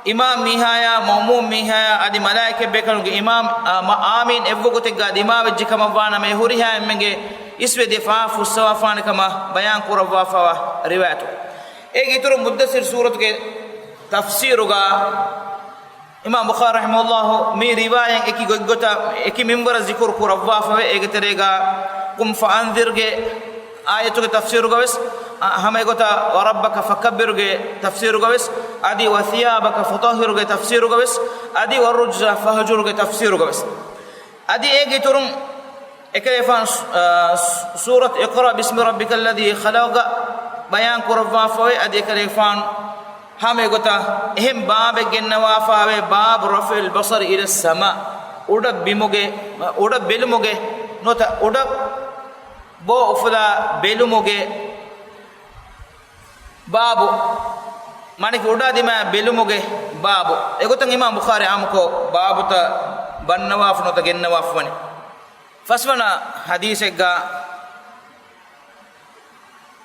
އިމާމް މީހާޔާ މައުމޫމް މީހާޔާ އަދި މަލާއިކަތް ބޭކަލުންގެ އިމާމް، އާ، މަ-، އާމީން އެއްވަގުތެއްގަ ދިމާވެއްޖެ ކަމަށްވާނަމަ، އެ ހުރިހާ އެންމެންގެ އިސްވެދިޔަ ފާފަ ފުއްސަވާފާނެ ކަމަށް ބަޔާން ކުރައްވާފައިވާ ރިވާޔަތު. އޭގެ އިތުރު މުއްދައްސިރު ސޫރަތުގެ ތަފްސީރުގަ އިމާމް ބުޚާރީ ރަޙިމަހުﷲ މި ރިވާޔަތް އެކި ގޮތްގޮތަށް އެކި މިންވަރަށް ޒިކުރު ކުރައްވާފަވޭ. އޭގެ ތެރޭގަ قم فأنذر ގެ އާޔަތުގެ ތަފްސީރުގަވެސް، އަ، ހަމަ އެގޮތަށް وربك فكبر ގެ ތަފްސީރުގަވެސް، އަދި وثيابك فطهر ގެ ތަފްސީރުގަވެސް، އަދި والرجز فاهجر ގެ ތަފްސީރުގަވެސް. އަދި އޭގެ އިތުރުން އެކަލޭގެފާނު، އާ، ސޫރަތު اقرأ باسم ربك الذي خلق ގަ ބަޔާން ކުރައްވާފައި، އަދި އެކަލޭގެފާނު ހަމަ އެގޮތަށް އެހެން ބާބެއް ގެންނަވާފައި، باب رفع البصر إلى السماء، އުޑަށް ބިމުގެ، އުޑަށް ބެލުމުގެ، ނުވަތަ އުޑަށް ބޯ އުފުލާ ބެލުމުގެ ބާބު، މާނައަކީ އުޑާ ދިމާ ބެލުމުގެ ބާބު. އެގޮތަށް އިމާމް ބުޚާރީ އާއްމުކޮށް ބާބުތައް ބަންނަވާފަ ނުވަތަ ގެންނަވާފަ ވަނީ. ފަސްވަނަ ޙަދީޘެއްގަ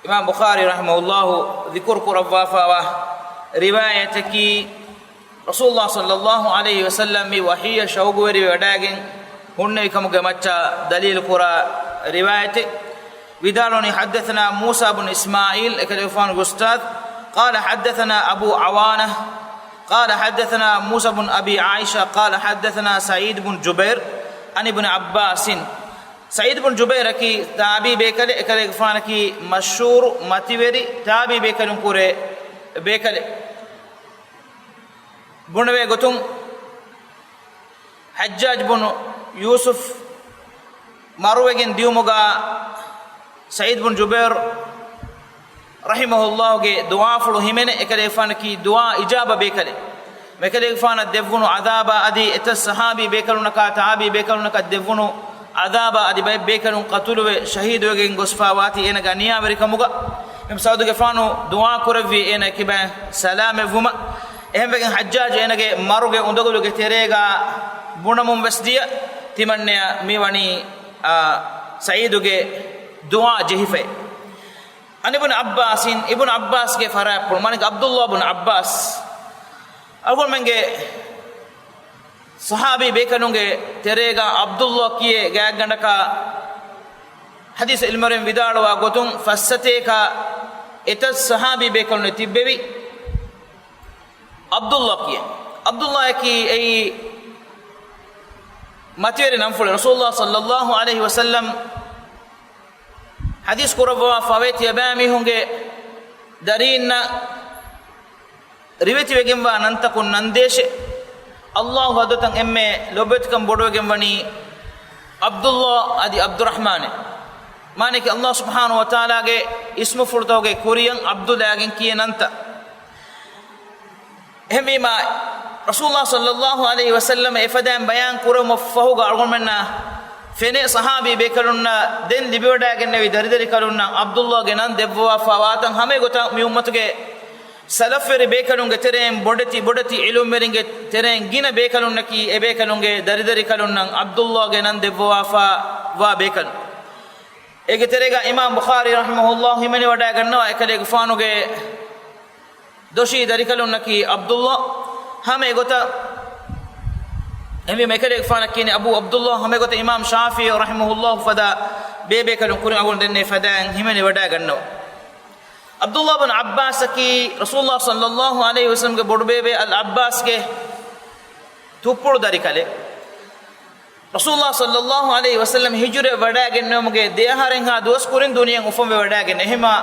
އިމާމް ބުޚާރީ ރަޙިމަހުﷲ ޛިކުރު ކުރައްވާފައިވާ ރިވާޔަތަކީ، ރަސޫލުﷲ ޞައްލަﷲ ޢަލައިހި ވަސައްލަމް މި ވަޙީއަށް ޝައުގުވެރިވެ ވަޑައިގެން ހުންނެވި ކަމުގެ މައްޗަށް ދަލީލު ކުރާ ރިވާޔަތެއް. ވިދާޅުވަނީ، حدثنا موسى بن إسماعيل، އެކަލޭގެފާނުގެ އުސްތާޛު، قال حدثنا أبو عوانة، قال حدثنا موسى بن أبي عائشة، قال حدثنا سعيد بن جبير عن ابن عباس. ސަޢީދު ބުން ޖުބައިރަކީ ތާބިޢީ ބޭކަލެއް، އެކަލޭގެފާނަކީ މަޝްހޫރު މަތިވެރި ތާބިޢީ ބޭކަލުން ކުރެ ބޭކަލެއް. ބުނެވޭ ގޮތުން، ޙައްޖާޖް ބުނު ޔޫސުފް މަރުވެގެން ދިއުމުގަ ސަޢީދު ބުން ޖުބައިރު ރަޙިމަހުﷲގެ ދުޢާފުޅު ހިމެނެ، އެކަލޭގެފާނަކީ ދުޢާ އިޖާބަ ބޭކަލެއް. އެކަލޭގެފާނަށް ދެއްވުނު ޢަޛާބާ އަދި އެތައް ޞަޙާބީ ބޭކަލުންނަކާ ތާބިޢީ ބޭކަލުންނަކަށް ދެއްވުނު ޢަޛާބާ އަދި ބައެއް ބޭކަލުން ޤަތުލުވެ ޝަހީދުވެގެން ގޮސްފާ ވާތީ އޭނަގެ އަނިޔާވެރިކަމުގަ. އެހެން ސަޢީދުގެފާނު ދުޢާ ކުރެއްވި އޭނަ އެކިބައިން ސަލާމަތްވުމަށް. އެހެންވެގެން ޙައްޖާޖު އޭނަގެ މަރުގެ އުނދަގުލުގެ ތެރޭގަ ބުނަމުން ވެސް ދިޔަ، ތިމަންނަޔަށް މި ވަނީ، އާ، ސަޢީދުގެ ދުޢާ ޖެހިފައި. عن ابن عباس، އިބްނު ޢައްބާސްގެ ފަރާތްޕުޅު، މާނައަކީ ޢަބްދުﷲ ބުން ޢައްބާސް. އަޅުގަނޑުމެންގެ ޞަޙާބީ ބޭކަލުންގެ ތެރޭގަ ޢަބްދުﷲ ކިޔޭ ގާތްގަނޑަކަށް ޙަދީޘް ޢިލްމުވެރިން ވިދާޅުވާ ގޮތުން، ފައްސަތޭކަ އެތައް ޞަޙާބީ ބޭކަލުން ތިއްބެވި ޢަބްދުﷲ ކިޔޭ. ޢަބްދުﷲއަކީ އެއީ މަތިވެރި ނަންފުޅެއް. ރަސޫލުﷲ ޞައްލަﷲ ޢަލައިހި ވަސައްލަމް ޙަދީޘް ކުރައްވާފައިވޭ، ތިޔަބައިމީހުންގެ ދަރީންނަށް ރިވެތިވެގެންވާ ނަންތަކުން ނަންދޭށޭ. ﷲ އަށް އަދުތަން އެންމެ ލޯބިވެތިކަން ބޮޑުވެގެން ވަނީ ޢަބްދުﷲ އަދި ޢަބްދުއްރަޙްމާނޭ. މާނައަކީ ﷲ ސުބްޙާނަހޫ ވަތަޢާލާގެ އިސްމުފުޅުތަކުގެ ކުރިއަށް ޢަބްދު ލައިގެން ކިޔޭ ނަންތައް. އެހެންވީމާ، ރަސޫލުﷲ ޞައްލަﷲ ޢަލައިހި ވަސައްލަމަ އެފަދައިން ބަޔާން ކުރެވުމަށް ފަހުގަ އަޅުގަނޑުމެންނަށް ފެނޭ ޞަޙާބީ ބޭކަލުންނަށް ދެން ލިބިވަޑައިގެންނެވި ދަރިދަރިކަލުންނަށް ޢަބްދުﷲގެ ނަން ދެއްވަވާފަ ވާތަން ހަމަ އެގޮތަށް މި އުއްމަތުގެ ސަލަފްވެރި ބޭކަލުންގެ ތެރެއިން ބޮޑެތި ބޮޑެތި ޢިލްމުވެރިންގެ ތެރެއިން ގިނަ ބޭކަލުންނަކީ އެ ބޭކަލުންގެ ދަރިދަރިކަލުންނަށް ޢަބްދުﷲގެ ނަން ދެއްވަވާފަ ވާ ބޭކަލުން. އޭގެ ތެރޭގަ އިމާމް ބުޚާރީ ރަޙިމަހުﷲ ހިމެނިވަޑައިގަންނަވާ އެކަލޭގެފާނުގެ ދޮށީ ދަރިކަލުންނަކީ ޢަބްދުﷲ. ހަމަ އެގޮތަށް އެހެންވީމަ އެކަލޭގެފާނަށް ކިޔަނީ އަބޫ ޢަބްދުﷲ. ހަމަ އެގޮތަށް އިމާމް ޝާފިޢީ ރަޙިމަހުﷲ ފަދަ ބޭބޭކަލުން ކުރިން އަޅުގަނޑު ދެންނެވި ފަދައިން ހިމެނިވަޑައިގަންނަވާ. ޢަބްދުﷲ ބުން ޢައްބާސަކީ ރަސޫލުﷲ ޞައްލަﷲ ޢަލައިހި ވަސައްލަމްގެ ބޮޑުބޭބޭ އަލް ޢައްބާސްގެ ތުއްޕުޅު ދަރިކަލެއް. ރަސޫލުﷲ ޞައްލަﷲ ޢަލައިހި ވަސައްލަމް ހިޖުރަ ވަޑައިގެންނެވުމުގެ ދެއަހަރެއްހާ ދުވަސް ކުރިން ދުނިޔެއަށް އުފަންވެ ވަޑައިގެން. އެހެންމާ،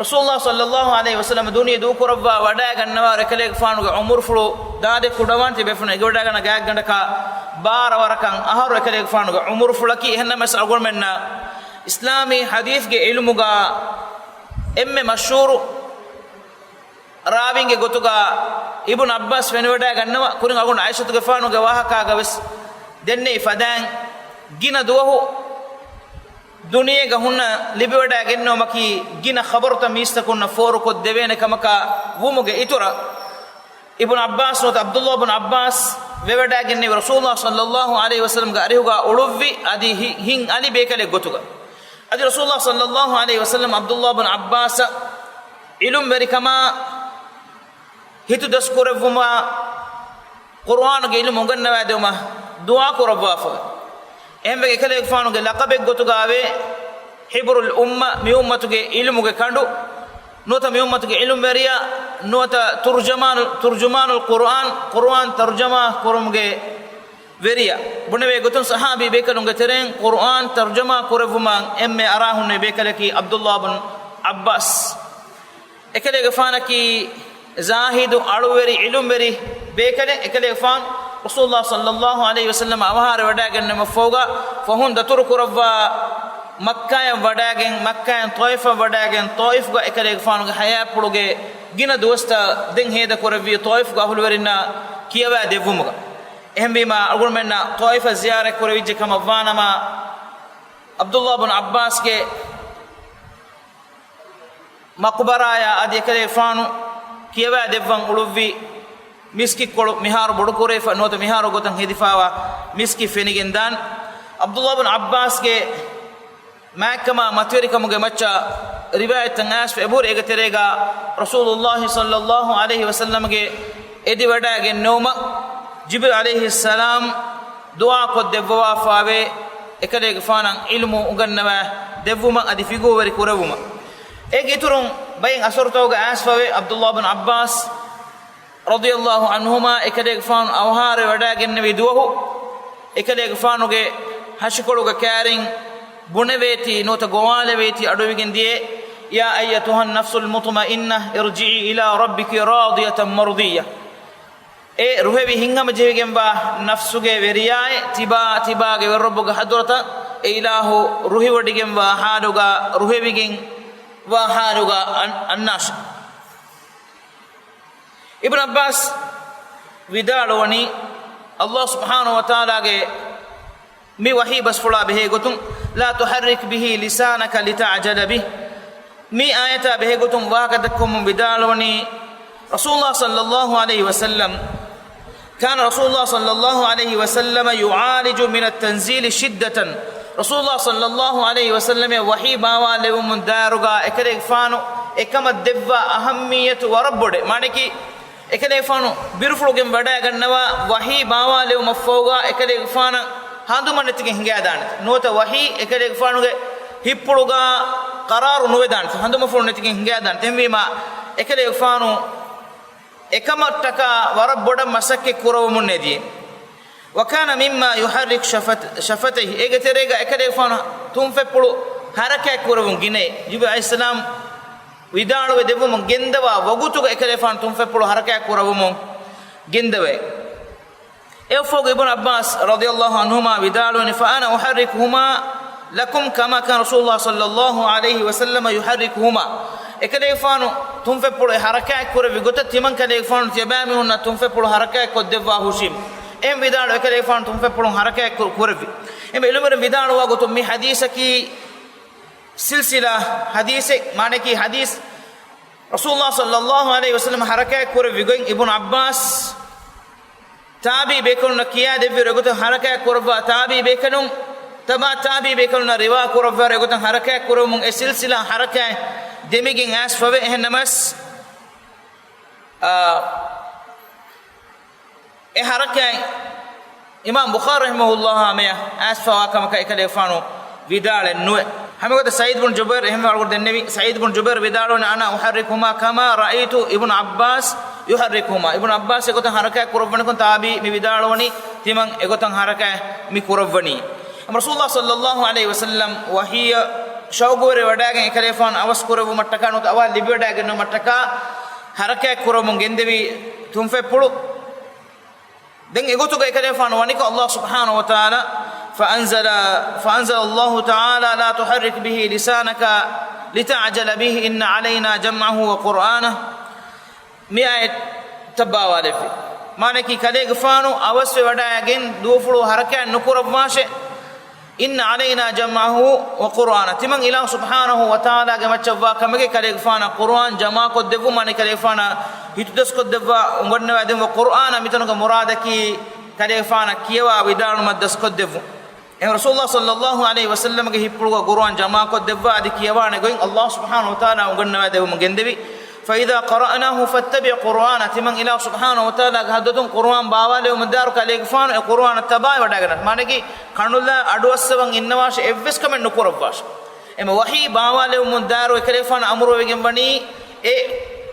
ރަސޫލުﷲ ޞައްލަﷲ ޢަލައިހި ވަސައްލަމް ދުނިޔެ ދޫކުރައްވާ ވަޑައިގަންނަވާ އެކަލޭގެފާނުގެ ޢުމުރުފުޅު ދާދެ ކުޑަވާން ތިބޭފުޅުން އެނގިވަޑައިގަންނަ ގާތްގަނޑަކަށް ބާރަ ވަރަކަށް އަހަރު އެކަލޭގެފާނުގެ ޢުމުރުފުޅަކީ. އެހެންނަމަވެސް އަޅުގަނޑުމެންނަށް އިސްލާމީ ޙަދީޘްގެ ޢިލްމުގަ އެންމެ މަޝްހޫރު ރާވީންގެ ގޮތުގަ އިބްނު ޢައްބާސް ފެނިވަޑައިގަންނަވާ. ކުރިން އަޅުގަނޑު ޢާއިޝަތުގެފާނުގެ ވާހަކާގަ ވެސް ދެންނެވި ފަދައިން، ގިނަ ދުވަހު ދުނިޔޭގަ ހުންނަ ލިބިވަޑައިގެންނެވުމަކީ ގިނަ ޚަބަރުތައް މީސްތަކުންނަށް ފޯރުކޮށްދެވޭނެ ކަމަކަށް ވުމުގެ އިތުރަށް، އިބްނު ޢައްބާސް ނުވަތަ ޢަބްދުﷲ ބުން ޢައްބާސް ވެވަޑައިގެންނެވި ރަސޫލުﷲ ޞައްލަﷲ ޢަލައިހި ވަސައްލަމްގެ އަރިހުގަ އުޅުއްވި އަދި ހި-، ހިތް އަލި ބޭކަލެއް ގޮތުގަ. އަދި ރަސޫލުﷲ ޞައްލަﷲ ޢަލައިހި ވަސައްލަމް ޢަބްދުﷲ ބުން ޢައްބާސަށް ޢިލްމުވެރިކަމާ ހިތުދަސްކުރެއްވުމާ، ޤުރުއާނުގެ ޢިލްމު އުނގަންނަވައިދެވުމަށް ދުޢާ ކުރައްވާފަ. އެހެންވެ، އެކަލޭގެފާނުގެ ލަޤަބެއް ގޮތުގައިވޭ ޙިބްރުލް އުއްމަ، މި އުއްމަތުގެ ޢިލްމުގެ ކަނޑު، ނުވަތަ މި އުއްމަތުގެ ޢިލްމުވެރިޔާ، ނުވަތަ ތުރްޖަމާނު، ތުރްޖުމާނުލް ޤުރުއާން، ޤުރުއާން ތަރްޖަމާ ކުރުމުގެ ވެރިޔާ. ބުނެވޭ ގޮތުން، ޞަޙާބީ ބޭކަލުންގެ ތެރެއިން ޤުރުއާން ތަރްޖަމާ ކުރެއްވުމަށް އެންމެ އަރާ ހުންނެވި ބޭކަލަކީ ޢަބްދުﷲ ބުން ޢައްބާސް. އެކަލޭގެފާނަކީ ޒާހިދު، އަޅުވެރި، ޢިލްމުވެރި ބޭކަލެއް. އެކަލޭގެފާނު ރަސޫލުﷲ ޞައްލަﷲ ޢަލައިހި ވަސައްލަމަ އަވަހާރަވެވަޑައިގެންނެވި ފަހުގަ ފަހުން ދަތުރު ކުރައްވާ މައްކާޔަށް ވަޑައިގެން، މައްކާޔަށް ޠާއިފަށް ވަޑައިގެން، ޠާއިފުގަ އެކަލޭގެފާނުގެ ޙަޔާތްޕުޅުގެ ގިނަ ދުވަސްތައް ދެން ހޭދަ ކުރެއްވި ޠާއިފުގެ އަހުލުވެރިންނަށް ކިޔަވާ ދެއްވުމުގަ. އެހެންވީމާ، އަޅުގަނޑުމެންނަށް ޠާއިފަށް ޒިޔާރަތް ކުރެވިއްޖެ ކަމަށް ވާނަމަ، ޢަބްދުﷲ ބިން ޢައްބާސްގެ މަޤުބަރާޔާ އަދި އެކަލޭގެފާނު ކިޔަވާ ދެއްވަން އުޅުއްވި މިސްކިތްކޮޅު މިހާރު ބޮޑުކުރެވިފަ ނުވަތަ މިހާރު ގޮތަށް ހެދިފާވާ މިސްކިތް ފެނިގެންދާން. ޢަބްދުﷲ ބިން ޢައްބާސްގެ މާތްކަމާ މަތިވެރިކަމުގެ މައްޗަށް ރިވާޔަތްތައް އައިސްފަ އެބަހުރި. އޭގެ ތެރޭގަ ރަސޫލުﷲ ޞައްލަﷲ ޢަލައިހި ވަސައްލަމަގެ އެދިވަޑައިގެންނެވުމަށް ޖިބްރީލް ޢަލައިހިއްސަލާމް ދުޢާކޮށްދެއްވަވާފާވޭ، އެކަލޭގެފާނަށް ޢިލްމު އުނގަންނަވާ ދެއްވުމަށް އަދި ފިޤުހުވެރި ކުރެއްވުމަށް. އޭގެ އިތުރުން ބައެއް އަސަރުތަކުގަ އައިސްފަވޭ، ޢަބްދުﷲ ބިން ޢައްބާސް ރަޟިޔަﷲ ޢަންހުމާ އެކަލޭގެފާނު އަވަހާރަވެވަޑައިގެންނެވި ދުވަހު، އެކަލޭގެފާނުގެ ހަށިކޮޅުގެ ކައިރިން ބުނެވޭތީ ނުވަތަ ގޮވާލެވޭތީ އަޑުއިވިގެން ދިޔައޭ، يا أيتها النفس المطمئنة ارجعي إلى ربك راضية مرضية. އޭ ރުހެވި ހިތްހަމަޖެހިގެންވާ ނަފްސުގެ ވެރިޔާއޭ، ތިބާ ތިބާގެ ވެރިރައްބުގެ ޙަޟްރަތަށް އެ އިލާހު ރުހިވޮޑިގެންވާ ޙާލުގަ، ރުހެވިގެންވާ ޙާލުގަ އަން-، އަންނާށި. އިބްނު ޢައްބާސް ވިދާޅުވަނީ، ﷲ ސުބްޙާނަހޫ ވަތަޢާލާގެ މި ވަޙީ ބަސްފުޅާ ބެހޭގޮތުން، لا تحرك به لسانك لتعجل به، މި އާޔަތާ ބެހޭގޮތުން ވާހަކަދައްކަވަމުން ވިދާޅުވަނީ، ރަސޫލުﷲ ޞައްލަﷲ ޢަލައިހި ވަސައްލަމް، كان رسول الله صلى الله عليه وسلم يعالج من التنزيل شدة، ރަސޫލުﷲ ޞައްލަﷲ ޢަލައިހި ވަސައްލަމަށް ވަޙީ ބާވާލެވުމުން ދާއިރުގަ އެކަލޭގެފާނު އެކަމަށް ދެއްވާ އަހައްމިއްޔަތު ވަރަށް ބޮޑޭ. މާނައަކީ، އެކަލޭގެފާނު ބިރުފުޅުގެން ވަޑައިގަންނަވާ ވަޙީ ބާވާލެވުމަށްފަހުގަ އެކަލޭގެފާނަށް ހަނދުމަ ނެތިގެން ހިނގައިދާނެ. ނުވަތަ ވަޙީ އެކަލޭގެފާނުގެ ހިތްޕުޅުގަ ޤަރާރު ނުވެދާނެ. ހަނދުމަފުޅު ނެތިގެން ހިނގައިދާނެ. އެހެންވީމާ، އެކަލޭގެފާނު އެކަމަށްޓަކާ ވަރަށް ބޮޑަށް މަސައްކަތް ކުރައްވަމުން އެދިޔަ. وكان مما يحرك شفت-، شفتيه، އޭގެ ތެރޭގަ އެކަލޭގެފާނު ތުންފަތްޕުޅު ޙަރަކާތް ކުރައްވަމުން ގިނައޭ. ޖިބްރީލް ޢަލައިހިއްސަލާމް ވިދާޅުވެ ދެއްވުމުން ގެންދަވާ ވަގުތުގަ އެކަލޭގެފާނު ތުންފަތްޕުޅު ޙަރަކާތް ކުރައްވަމުން ގެންދަވައޭ. އެއަށްފަހު އިބްނު ޢައްބާސް ރަޟިޔަﷲ ޢަންހުމާ ވިދާޅުވަނީ، فأنا أحركهما لكم كما كان رسول الله صلى الله عليه وسلم يحركهما. އެކަލޭގެފާނު ތުންފަތްޕުޅު ޙަރަކާތް ކުރެއްވި ގޮތަށް ތިމަން ކަލޭގެފާނު ތިޔަބައިމީހުންނަށް ތުންފަތްޕުޅު ޙަރަކާތް ކޮށްދެއްވާ ހުށީމު. އެހެން ވިދާޅު އެކަލޭގެފާނު ތުންފަތްޕުޅު ޙަރަކާތް ކު-، ކުރެއްވި. އެހެން ޢިލްމުވެރިން ވިދާޅުވާ ގޮތުން މި ޙަދީޘަކީ ސިލްސިލާ ޙަދީޘެއް، މާނައަކީ ޙަދީޘް ރަސޫލުﷲ ޞައްލަﷲ ޢަލައިހި ވަސައްލަމަ ޙަރަކާތް ކުރެއްވި ގޮތް އިބްނު ޢައްބާސް ތާބިޢީ ބޭކަލުންނަށް ކިޔާދެއްވިއިރު އެގޮތަށް ޙަރަކާތް ކުރައްވާ، ތާބިޢީ ބޭކަލުން ތަބަޢު ތާބިޢީ ބޭކަލުންނަށް ރިވާ ކުރައްވާއިރު އެގޮތަށް ޙަރަކާތް ކުރައްވަމުން އެ ސިލްސިލާ ޙަރަކާތް ދެމިގެން އައިސްފަވޭ. އެހެންނަމަސް، އާ، އެ ޙަރަކާތް އިމާމް ބުޚާރީ ރަޙިމަހުﷲ އާ މެޔަށް އައިސްފަވާ ކަމަކަށް އެކަލޭގެފާނު ވިދާޅެއް ނުވޭ. ހަމަގޮތަށް ސަޢީދު ބުން ޖުބައިރު އެހެންވެ އަޅުގަނޑު ދެންނެވި، ސަޢީދު ބުން ޖުބައިރު ވިދާޅުވަނީ، أنا أحركهما كما رأيت ابن عباس يحركهما. އިބްނު ޢައްބާސް އެގޮތަށް ޙަރަކާތް ކުރައްވަނިކޮށް ތާބިޢީ މި ވިދާޅުވަނީ، ތިމަން އެގޮތަށް ޙަރަކާތް މި ކުރައްވަނީ. ރަސޫލުﷲ ޞައްލަﷲ ޢަލައިހި ވަސައްލަމަ ވަޙީއަށް ޝައުގުވެރިވެވަޑައިގެން އެކަލޭގެފާނު އަވަސް ކުރެއްވުމަށްޓަކާ ނުވަތަ އަވަހަށް ލިބިވަޑައިގެންނެވުމަށްޓަކާ ޙަރަކާތް ކުރައްވަމުން ގެންދެވި ތުންފަތްޕުޅު. ދެން އެގޮތުގަ އެކަލޭގެފާނު ވަނިކޮށް، ﷲ ސުބްޙާނަހޫ ވަތަޢާލާ، فأنزل، فأنزل الله تعالى لا تحرك به لسانك لتعجل به إن علينا جمعه وقرآنه، މި އާޔަތް ތައްބާވާލެއްވި. މާނައަކީ، ކަލޭގެފާނު އަވަސްވެވަޑައިގެން ދުވަފުޅު ޙަރަކާތް ނުކުރައްވާށޭ. إن علينا جمعه وقرآنه. ތިމަން އިލާހު ސުބްޙާނަހޫ ވަތަޢާލާގެ މައްޗަށްވާ ކަމެކޭ ކަލޭގެފާނަށް ޤުރުއާން ޖަމާކޮށްދެއްވުން، މާނައަކީ ކަލޭގެފާނަށް ހިތުދަސްކޮށްދެއްވާ އުނގަންނަވާދެއްވުން. ޤުރުއާނާ މިތަނުގެ މުރާދަކީ ކަލޭގެފާނަށް ކިޔަވާ ވިދާޅުމަށް ދަސްކޮށްދެއްވުން. އެހެން ރަސޫލުﷲ ޞައްލަﷲ ޢަލައިހި ވަސައްލަމަގެ ހިތްޕުޅުގަ ޤުރުއާން ޖަމާކޮށްދެއްވާ އަދި ކިޔަވާނެ ގޮތް ﷲ ސުބްޙާނަހޫ ވަތަޢާލާ އުނގަންނަވާދެއްވުމަށް ގެންދެވި. فإذا قرأناه فاتبع قرآنه. ތިމަން އިލާހު ސުބްޙާނަހޫ ވަތަޢާލާގެ ޙަޟްރަތުން ޤުރުއާން ބާވާލެވުމަށް ދާއިރު ކަލޭގެފާނު އެ ޤުރުއާނަށް ތަބާވެވަޑައިގަންނާށޭ. މާނައަކީ ކަނުލާ އަޑުއައްސަވަން އިންނަވާށޭ، އެއްވެސް ކަމެއް ނުކުރައްވާށޭ. އެމަ ވަޙީ ބާވާލެވުމުން ދާއިރު އެކަލޭގެފާނަށް އަމުރުވެވިގެން ވަނީ، އެ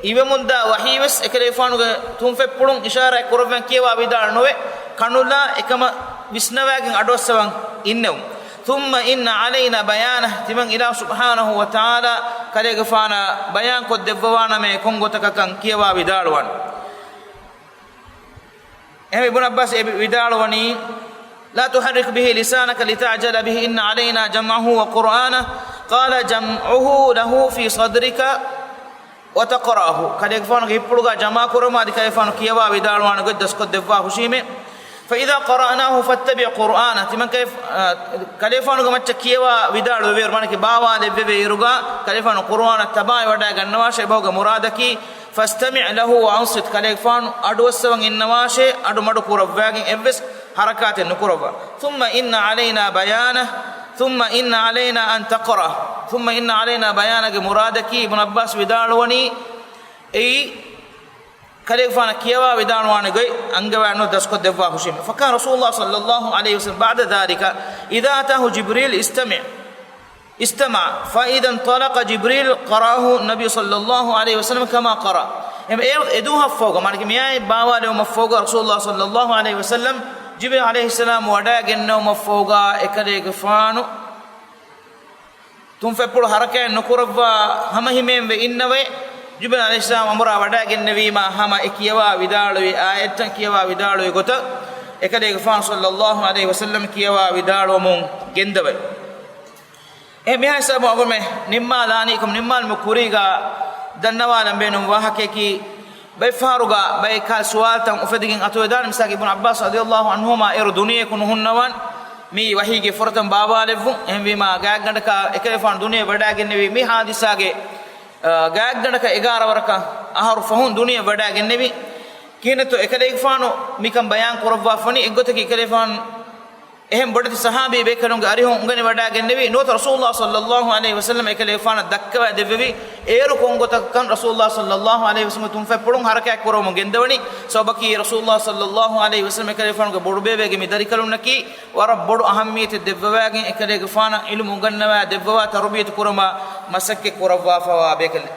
އިވެމުންދާ ވަޙީވެސް އެކަލޭގެފާނުގެ ތުންފަތްޕުޅުން އިޝާރާތް ކުރައްވަން ކިޔަވާ ވިދާޅު ނުވެ، ކަނުލާ އެކަމަށް ވިސްނަވާގެން އަޑުއައްސަވަން އިންނެވުން. ثم إن علينا بيانه. ތިމަން އިލާހު ސުބްޙާނަހޫ ވަތަޢާލާ ކަލޭގެފާނަށް ބަޔާންކޮށްދެއްވަވާނަމޭ ކޮން ގޮތަކަކަން ކިޔަވާ ވިދާޅުވާނެ. އެހެން އިބްނު ޢައްބާސް އެ ވިދާޅުވަނީ، "لا تحرك به لسانك لتعجل به إن علينا جمعه وقرآنه." قال، "جمعه له في صدرك وتقرأه." ކަލޭގެފާނުގެ ހިތްޕުޅުގަ ޖަމާ ކުރަމާ އަދި ކަލޭގެފާނު ކިޔަވާ ވިދާޅުވާނެ ގޮތް ދަސްކޮށްދެއްވާ ހުށީމޭ. "فإذا قرأناه فاتبع قرآنه." ތިމަން ކަލޭ-، އާ، ކަލޭގެފާނުގެ މައްޗަށް ކިޔަވާ ވިދާޅުވެވޭ، މާނައަކީ ބާވާލެއްވެވޭ އިރުގަ ކަލޭގެފާނު ޤުރުއާނަށް ތަބާވެ ވަޑައިގަންނަވާށޭ އެބަހުގެ މުރާދަކީ، "فاستمع له وأنصت." ކަލޭގެފާނު އަޑުއައްސަވަން އިންނަވާށޭ، އަޑު މަޑު ކުރައްވާގެން އެއްވެސް ޙަރަކާތެއް ނުކުރައްވާ. "ثم إن علينا بيانه، ثم إن علينا أن تقرأ." ثم إن علينا بيانه ގެ މުރާދަކީ އިބްނު ޢައްބާސް ވިދާޅުވަނީ، އެއީ ކަލޭގެފާނަށް ކިޔަވާ ވިދާޅުވާނެ ގޮތް އަންގަވާނު ދަސްކޮށްދެއްވާ ހުށީމެ. فكان رسول الله صلى الله عليه وسلم بعد ذلك إذا أتاه جبريل استمع، استمع، فإذا انطلق جبريل قرأه النبي صلى الله عليه وسلم كما قرأ. އެ، އެ ދުވަހަށްފަހުގަ، މާނައަކީ މިއާއެއް ބާވާލެވުމަށްފަހުގަ ރަސޫލުﷲ ޞައްލަﷲު ޢަލައިހި ވަސައްލަމް ޖިބްރީލް ޢަލައިހިއްސަލާމް ވަޑައިގެންނެވުމަށްފަހުގަ އެކަލޭގެފާނު ތުންފަތްޕުޅު ޙަރަކާތް ނުކުރައްވާ ހަމަހިމޭންވެ އިންނަވައި، ޖިބްރީލް ޢަލައިހިއްސަލާމް އަނބުރާ ވަޑައިގެންނެވީމާ ހަމަ އެ ކިޔަވާ ވިދާޅުވި އާޔަތްތައް ކިޔަވާ ވިދާޅުވި ގޮތަށް އެކަލޭގެފާނު ޞައްލަﷲު ޢަލައިހި ވަސައްލަމް ކިޔަވާ ވިދާޅުވަމުން ގެންދަވައި. އެ މިހާ ހިސާބު އަޅުގަނޑުމެން ނިންމާލާނީ ކަމަށް ނިންމާލުމުގެ ކުރީގަ ދަންނަވާލަން ބޭނުން ވާހަކަޔަކީ، ބައެއްފަހަރުގަ ބައެއް ކަހަލަ ސުވާލުތައް އުފެދިގެން އަތުވެދާނެ. މިސާލަކަށް އިބްނު ޢައްބާސް ރަޟިޔަﷲު ޢަންހުމާ އޭރު ދުނިޔެއަކު ނުހުންނަވާން، މިއީ ވަޙީގެ ފުރަތަމަ ބާވާލެއްވުން. އެހެންވީމާ ގާތްގަނޑަކަށް އެކަލޭގެފާނު ދުނިޔެ ވަޑައިގެންނެވީ މި ޙާދިސާގެ، އާ، ގާތްގަނޑަކަށް އެގާރަ ވަރަކަށް އަހަރު ފަހުން ދުނިޔެ ވަޑައިގެންނެވީ. ކިހިނެއްތޯ އެކަލޭގެފާނު މިކަން ބަޔާން ކުރައްވާފަނީ؟ އެއްގޮތަކީ އެކަލޭގެފާނު އެހެން ބޮޑެތި ޞަޙާބީ ބޭކަލުންގެ އަރިހުން އުނގެނި ވަޑައިގެންނެވި ނުވަތަ ރަސޫލުﷲ ޞައްލަﷲު ޢަލައިހި ވަސައްލަމް އެކަލޭގެފާނަށް ދައްކަވައި ދެއްވެވި އޭރު ކޮންގޮތަކަށް ރަސޫލުﷲ ޞައްލަﷲު ޢަލައިހި ވަސައްލަމްގެ ތުންފަތްޕުޅުން ޙަރަކާތް ކުރަވަމުން ގެންދަވަނީ. ސަބަބަކީ ރަސޫލުﷲ ޞައްލަﷲު ޢަލައިހި ވަސައްލަމް އެކަލޭގެފާނުގެ ބޮޑުބޭބެގެ މި ދަރިކަލުންނަކީ ވަރަށް ބޮޑު އަހައްމިއްޔަތެއް ދެއްވަވާގެން އެކަލޭގެފާނަށް ޢިލްމު އުނގަންނަވާ ދެއްވަވާ ތަރުބިޔަތު ކުރަމާ މަސައްކަތް ކުރައްވާފަވާ ބޭކަލެއް.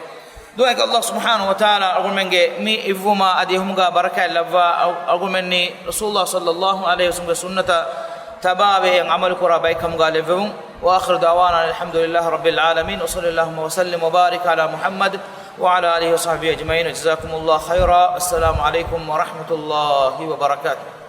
ދުޢާއަކީ ﷲ ސުބްޙާނަހޫ ވަތަޢާލާ އަޅުގަނޑުމެންގެ މި އިއްވުމާ އަދި އެހުމުގަ ބަރަކާތް ލައްވާ، އަޅު-، އަޅުގަނޑުމެންނީ ރަސޫލުﷲ ޞައްލަﷲު ޢަލައިހި ވަސައްލަމްގެ ސުންނަތަށް ތަބާވެ އެއަށް ޢަމަލު ކުރާ ބައެއް ކަމުގަ ލެއްވެވުން. وآخر دعوانا الحمد لله رب العالمين، وصل اللهم وسلم وبارك على محمد وعلى آله وصحبه أجمعين، وجزاكم الله خيرا، السلام عليكم ورحمة الله وبركاته.